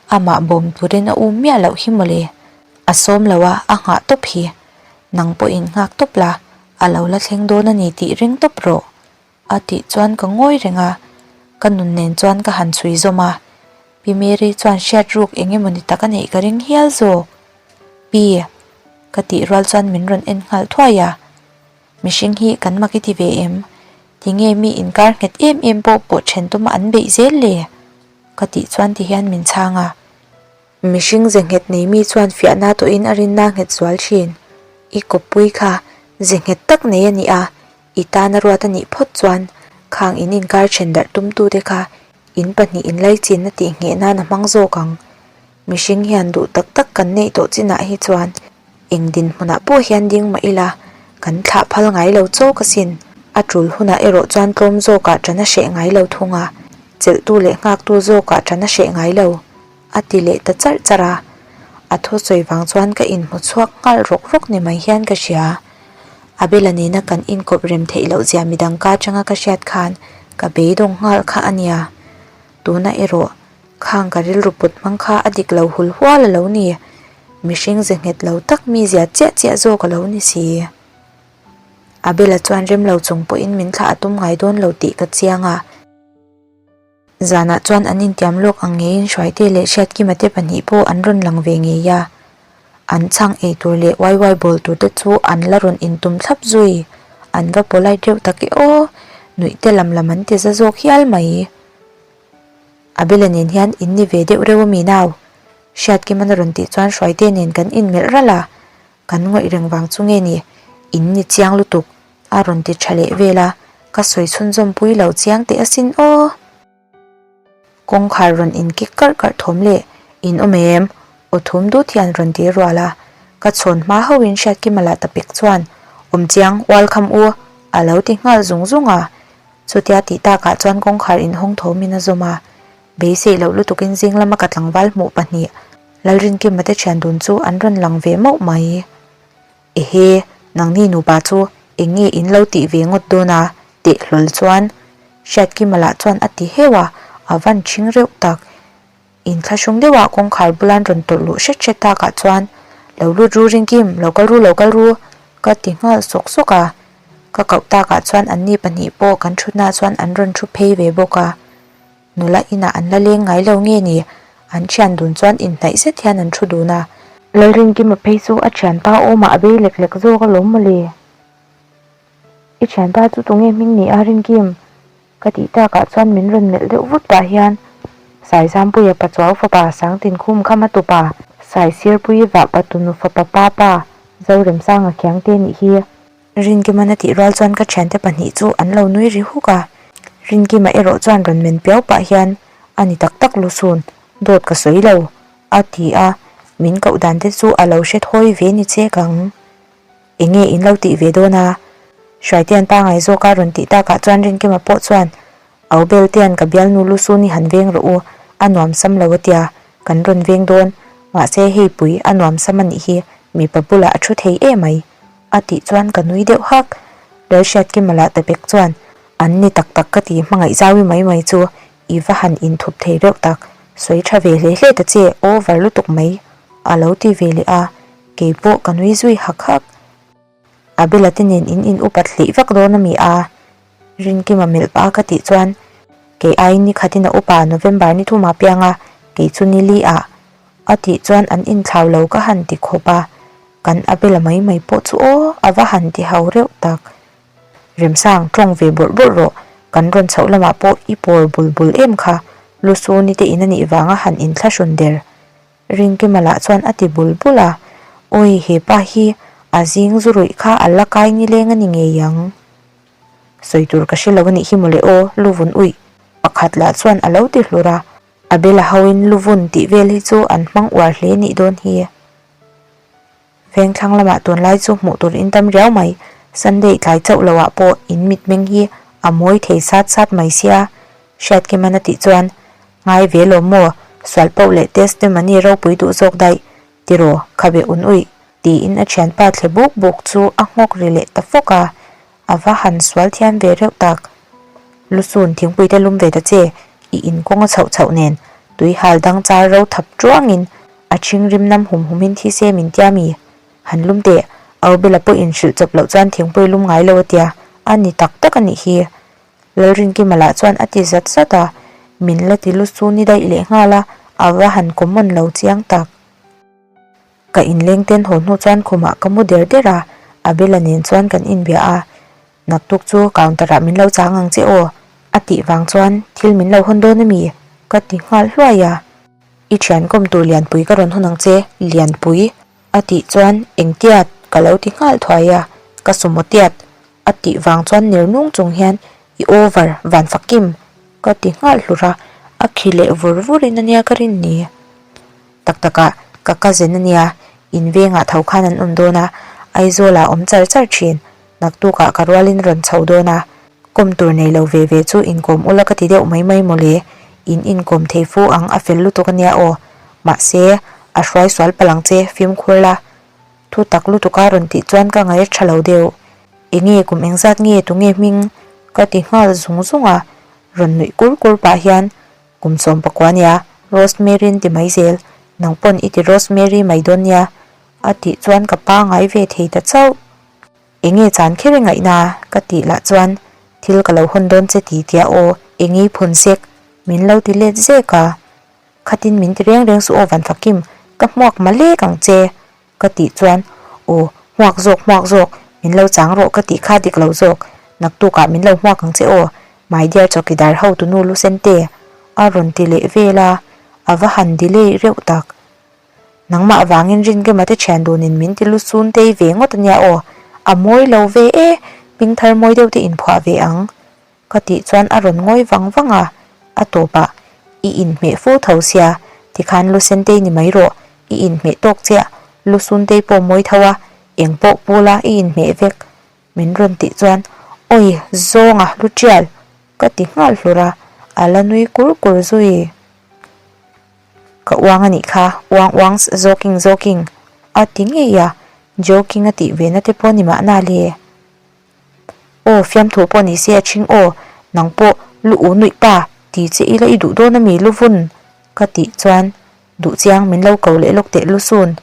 amah bawm turin a um miah loh hi mawle. A sawm lo a, a nghah tawp hi. Nang pawhin nghak tawp la, a lo la thleng dawn a ni tih ring tawp rawh. A tih chuan ka ngawi reng a, ka nun nen chuan ka han chhui zawm a. Pi Mary chuan hriat ruk eng emawni tak a neih ka ring hial zawk. Pi, ka tih rual chuan min rawn en nghal thuai a. Mihring hi kan mak i ti ve em? Tinge mi inkar nghet em em pawh pawh then tuma an beih zel le? Ka tih chuan ti hian min chhang a. Mihring ze nghet nei mi chuan fiahna tawhin a rinna nghet zual thin. I kawppui kha ze nghet tak nei a ni a, i tana ruat a nih phawt chuan khang in inkar then darh tumtute kha in pahnih inlaichinna tih ngheh nan a hmang zawk ang. Mihring hian duh tak tak kan neih tawh chinah hi chuan eng dinhmunah pawh hian ding mah ila kan thlah phal ngai lo chawk asin. A tul hunah erawh chuan tlawm zawkah ṭan a hreh ngai lo thung a, chelhtu leh nghaktu zawkah ṭan a hreh ngai lo. A ti leh ta charh charh a, a thusawi vang chuan ka inhmu chhuak nghal rawk rawk ni mai hian ka hria. Abel-a nena kan inkawp rem theih loh zia midang ka atanga ka hriat khan ka beidawng nghal kha a nia. Tuna erawh khang ka rilru put hmang kha a dik lo hul hual a lo ni. Mihring ze nghet lo tak mi zia chiah chiah zawk a lo ni si. Abel-a chuan rem lo chung pawhin min thlah a tum ngai dawn lo tih ka chiang a. Zanah chuan an intiam lawk ang ngeiin Hruaite leh Hriatkima te pahnih pawh an rawn lang ve ngei a. An chhang ei tur leh waiwai bawl tur te chu an la rawn intum thlap zui. An va polite reuh tak e aw! Nuih te lam lam an ti za zawk hial mai. Abel-a nen hian in ni ve deuh reuh a mi nau? Hriatkima'n a rawn tih chuan Hruaite nen kan inmelh ralh a. Kan ngawih reng vang chu nge ni? In ni chiang lutuk a rawn ti tha leh vel a, ka sawi chhunzawm pui lo chiang teh asin aw. Kawngkhar rawn in kik karh karh thawm leh in awm em? Aw thum dut hian rawn ti rual a, ka chhawn hma hauhin Hriatkima lah ta pek chuan awm chiang ualkham u a lo ti nghal zung zung a. Chutia tih takah chuan kawngkhar inhawng thawmin a zawm a, beisei loh lutukin zing lama ka tlangval hmuh pahnih Lalrinkima te thian dun chu an rawn lang ve mauh mai. Ehe, nangni nupa chu eng nge in lo tih ve ngawt dawn a? teh hlawl chuan Hriatkima lah chuan a ti heu a, a van ṭhing reuh tak. Inthlahrung deuhah kawngkhar bulan rawn tawlh luh hret hret takah chuan, Lo lut ru Rinkim, lo kal ru, lo kal ru, ka ti nghal sawk sawk a. Ka koh takah chuan anni pahnih pawh kan ṭhutnaah chuan an rawn ṭhu phei ve bawk a. Nula inah an la leng ngai lo nge ni? An thian dun chuan inhnaih zet hian an thu dun a. Lalrinkima phei chu a thianpa awmah a bei lek lek zawk alawm mawle. I thianpa chu tunge hming ni a Rinkim? Ka tih takah chuan min rawn melh deuh vut pah hian Saizampuia Pachuau fapa Sangtinkhum Khama tupa Saisirpui Vahpa tunu fapa Papa Zoremsanga Khiangte nih hi. Rinkiman a tih rual chuan ka thiante pahnih chu an lo nui ri huk a, Rinkima erawh chuan rawn men piau pah hian a ni tak tak lusun, dawt ka sawi lo, a ti a, min koh dan te chu a lo hre thawi ve ni che kang. Enge in lo tih ve dawn a? Hruaitean pangai zawk a rawn tih takah chuan Rinkima pawh chuan Au Beltean ka bialnu lusun i han veng rawh u, a nuam sam lo a tia, kan rawn veng dawn, mahse hei pui a nuam sam a nih hi, mipa bulah a thu thei emai. A tih chuan ka nui deuh hak. Lalhriatkima lah ta pek chuan, An ni tak tak ka ti hmangaih zauhi mai mai chu i va han inthup thei reuh tak, sawi tha ve hle hle ta che, over lutuk mai a lo ti ve leh a, kei pawh ka nui zui hak hak. Abela te nen in in upat hleih vak dawn a mi a? Rinkima melh pah a ka tih chuan, Kei aiin ni khatin a upa November ni thuma piang a, kei chu ni li ah a tih chuan an inthlau lo ka han ti khawp a. Kan a bela mai mai pawh chu aw, a va han ti ho reuh tak. Remsang, tawng ve bawrh bawrh rawh, kan rawn chhoh lamah pawh i pawr bul bul em kha, Lusu ni te in a nih vanga han inthlahrun der. Rinkima lah chuan a ti bul bul a, Awi, he pa hi a zing zu ruih kha a la kai nileng a ni ngei ang. Sawi tur ka hre lo a nih hi mawle aw, Luvun uih pakhat lah chuan a lo ti hlur a, a bela hoin Luvun tih vel hi chu an hmang uar hle nih dawn hi. Vengthlang lamah tunlai chu hmuh tur in tam riau mai, Sunday tlai chauh loh ah pawh in mitmeng hi a mawi thei sat sat mai sia, Hriatkiman a tih chuan, Ngai ve lo maw, sual poh leh testimony ropui duh zawk daih, tiraw khabe un uih, tiin a thianpa thle buk buk chu a nghawk ri leh ta fawk a, a va han sual thiam ve reuh tak. Lusun thingpui te lum ve ta che, i in kawng a chhoh chhoh nen, tui hal dang char ro thap tuangin A ṭhing rim nam hum hum in thi se min tia mi? Han lum teh, Aubela pawh in hrilh chawp loh chuan thingpui lum ngai lo a tia, a ni tak tak a nih hi. Lalrinkima lah chuan a ti zat zat a, min la ti lu chu ni daih leh nghal a, a va han common lo chiang tak. Ka inleng ten haw hnu chuan khumah ka mu der der a, Abela nen chuan kan inbia a, Naktuk chu counter ah min lo chang ang che aw, a tih vang chuan thil min lo hawn dawn a mi? Ka ti nghal hluai a. I thian kawm tur Lianpui ka rawn hawn ang che, Lianpui, a tih chuan engtiat ka lo ti nghal thuai a, ka sumaw tiat, a tih vang chuan ner nung chung hian i over van fakim ka ti nghal hlur a, a khi leh vur vur in ania ka rin ni. Tak takah ka cousin ania, in vengah tho khan an awm dawn a, Aizawl ah awm char char thin, Naktukah ka rualin rawn chho dawn a, kawm tur nei lo ve ve chu inkawm ula ka ti deuh mai mai mawle, in inkawm thei fu ang a fel lutuk ania aw, mahse a hruai sual palh ang che fimkhur la. Thu tak lutuka rawn tih chuan ka ngaih a tha lo deuh. Enge kum engzat nge tunge hming? Ka ti nghal zung zung a, rawn nuih kur kur pah hian kum 14 nia Rosemary an ti mai zel, nang pawn i ti Rosemary mai dawn nia a tih chuan ka pangai ve thei ta chauh. Enge chan kher i ngaihna? Ka tih lah chuan thil ka lo hawn dawn che ti tia aw, enge i phun sek? Min lo ti let zek a. Khatin min ti reng reng suh aw Vanfakim, ka hmuak ma lek ang che ka tih chuan aw hmuak zawk hmuak zawk, min lo chang rawh ka tih kha dik lo zawk, naktukah min lo hmuak ang che aw, my dear chawkidar hotunu Lucente a rawn ti leh vel a, a va han delay reuh tak. Nangmah vangin Rinkema te thian dunin min ti lu sun tei ve ngawt ania aw, a mawi lo ve e, hming thar mawi deuh te inphuah ve ang ka tih chuan a rawn ngawi vang vang a, a tawpah i inhmeh fu tho sia, tikhan lu sen tei ni mai rawh, i inhmeh tawk chiah, lu sun tei pawh mawi tho a, eng pawh pu la i inhmeh vek min rawn tih chuan awi zawnga lu tial ka ti nghal hlur a, a la nui kur kur zui. Ka uang a nih kha, uang uangs joking joking a ti ngei a, joking a tih ve na te pawh ni mahna le. Aw fiamthu pawh ni se a ṭhing aw, nang pawh lu u nuih pa ti che ila i duh dawn a mi lu vun ka tih chuan duh chiang min lo ko leh lawk teh lu sun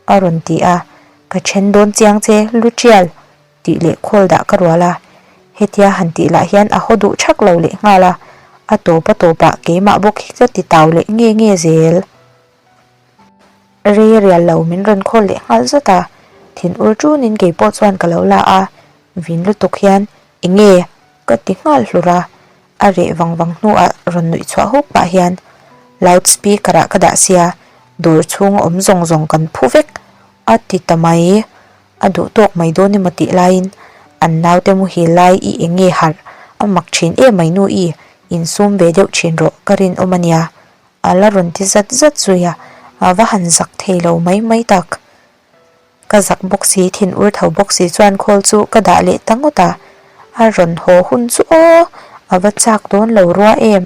a rawn ti a, ka ṭhen dawn chiang che lu ṭial tih leh khawl dah ka rual a, hetia han tih lah hian a haw duh ṭhak lo leh nghal a. A tawp a tawpah keimah bawk hi ka ti tau leh nge nge zel. Rei rial lo min rawn khawl leh nghal zat a, thin ur ṭunin keipawh chuan ka lo la a, vin lutuk hian enge ka ti nghal hlur a, a reh vang vang hnuah rawn nuih chhuah huk pah hian loud speaker ah ka dah sia, dawr chhung a awm zawng zawng kan phu vek a ti ta mai, a duh tawk mai dawn emaw tih laiin an naute muhil lai i enge harh a mak thin em mai nu i insum ve deuh thin rawh ka rinawm a nia. A la rawn ti zat zat zui a, a va han zak thei lo mai mai tak. Ka zak bawk si, thin ur tho bawk si chuan khawl chu ka dah leh ta ngawt a, a rawn haw hun chu aw, a va chak dawn lo rua em.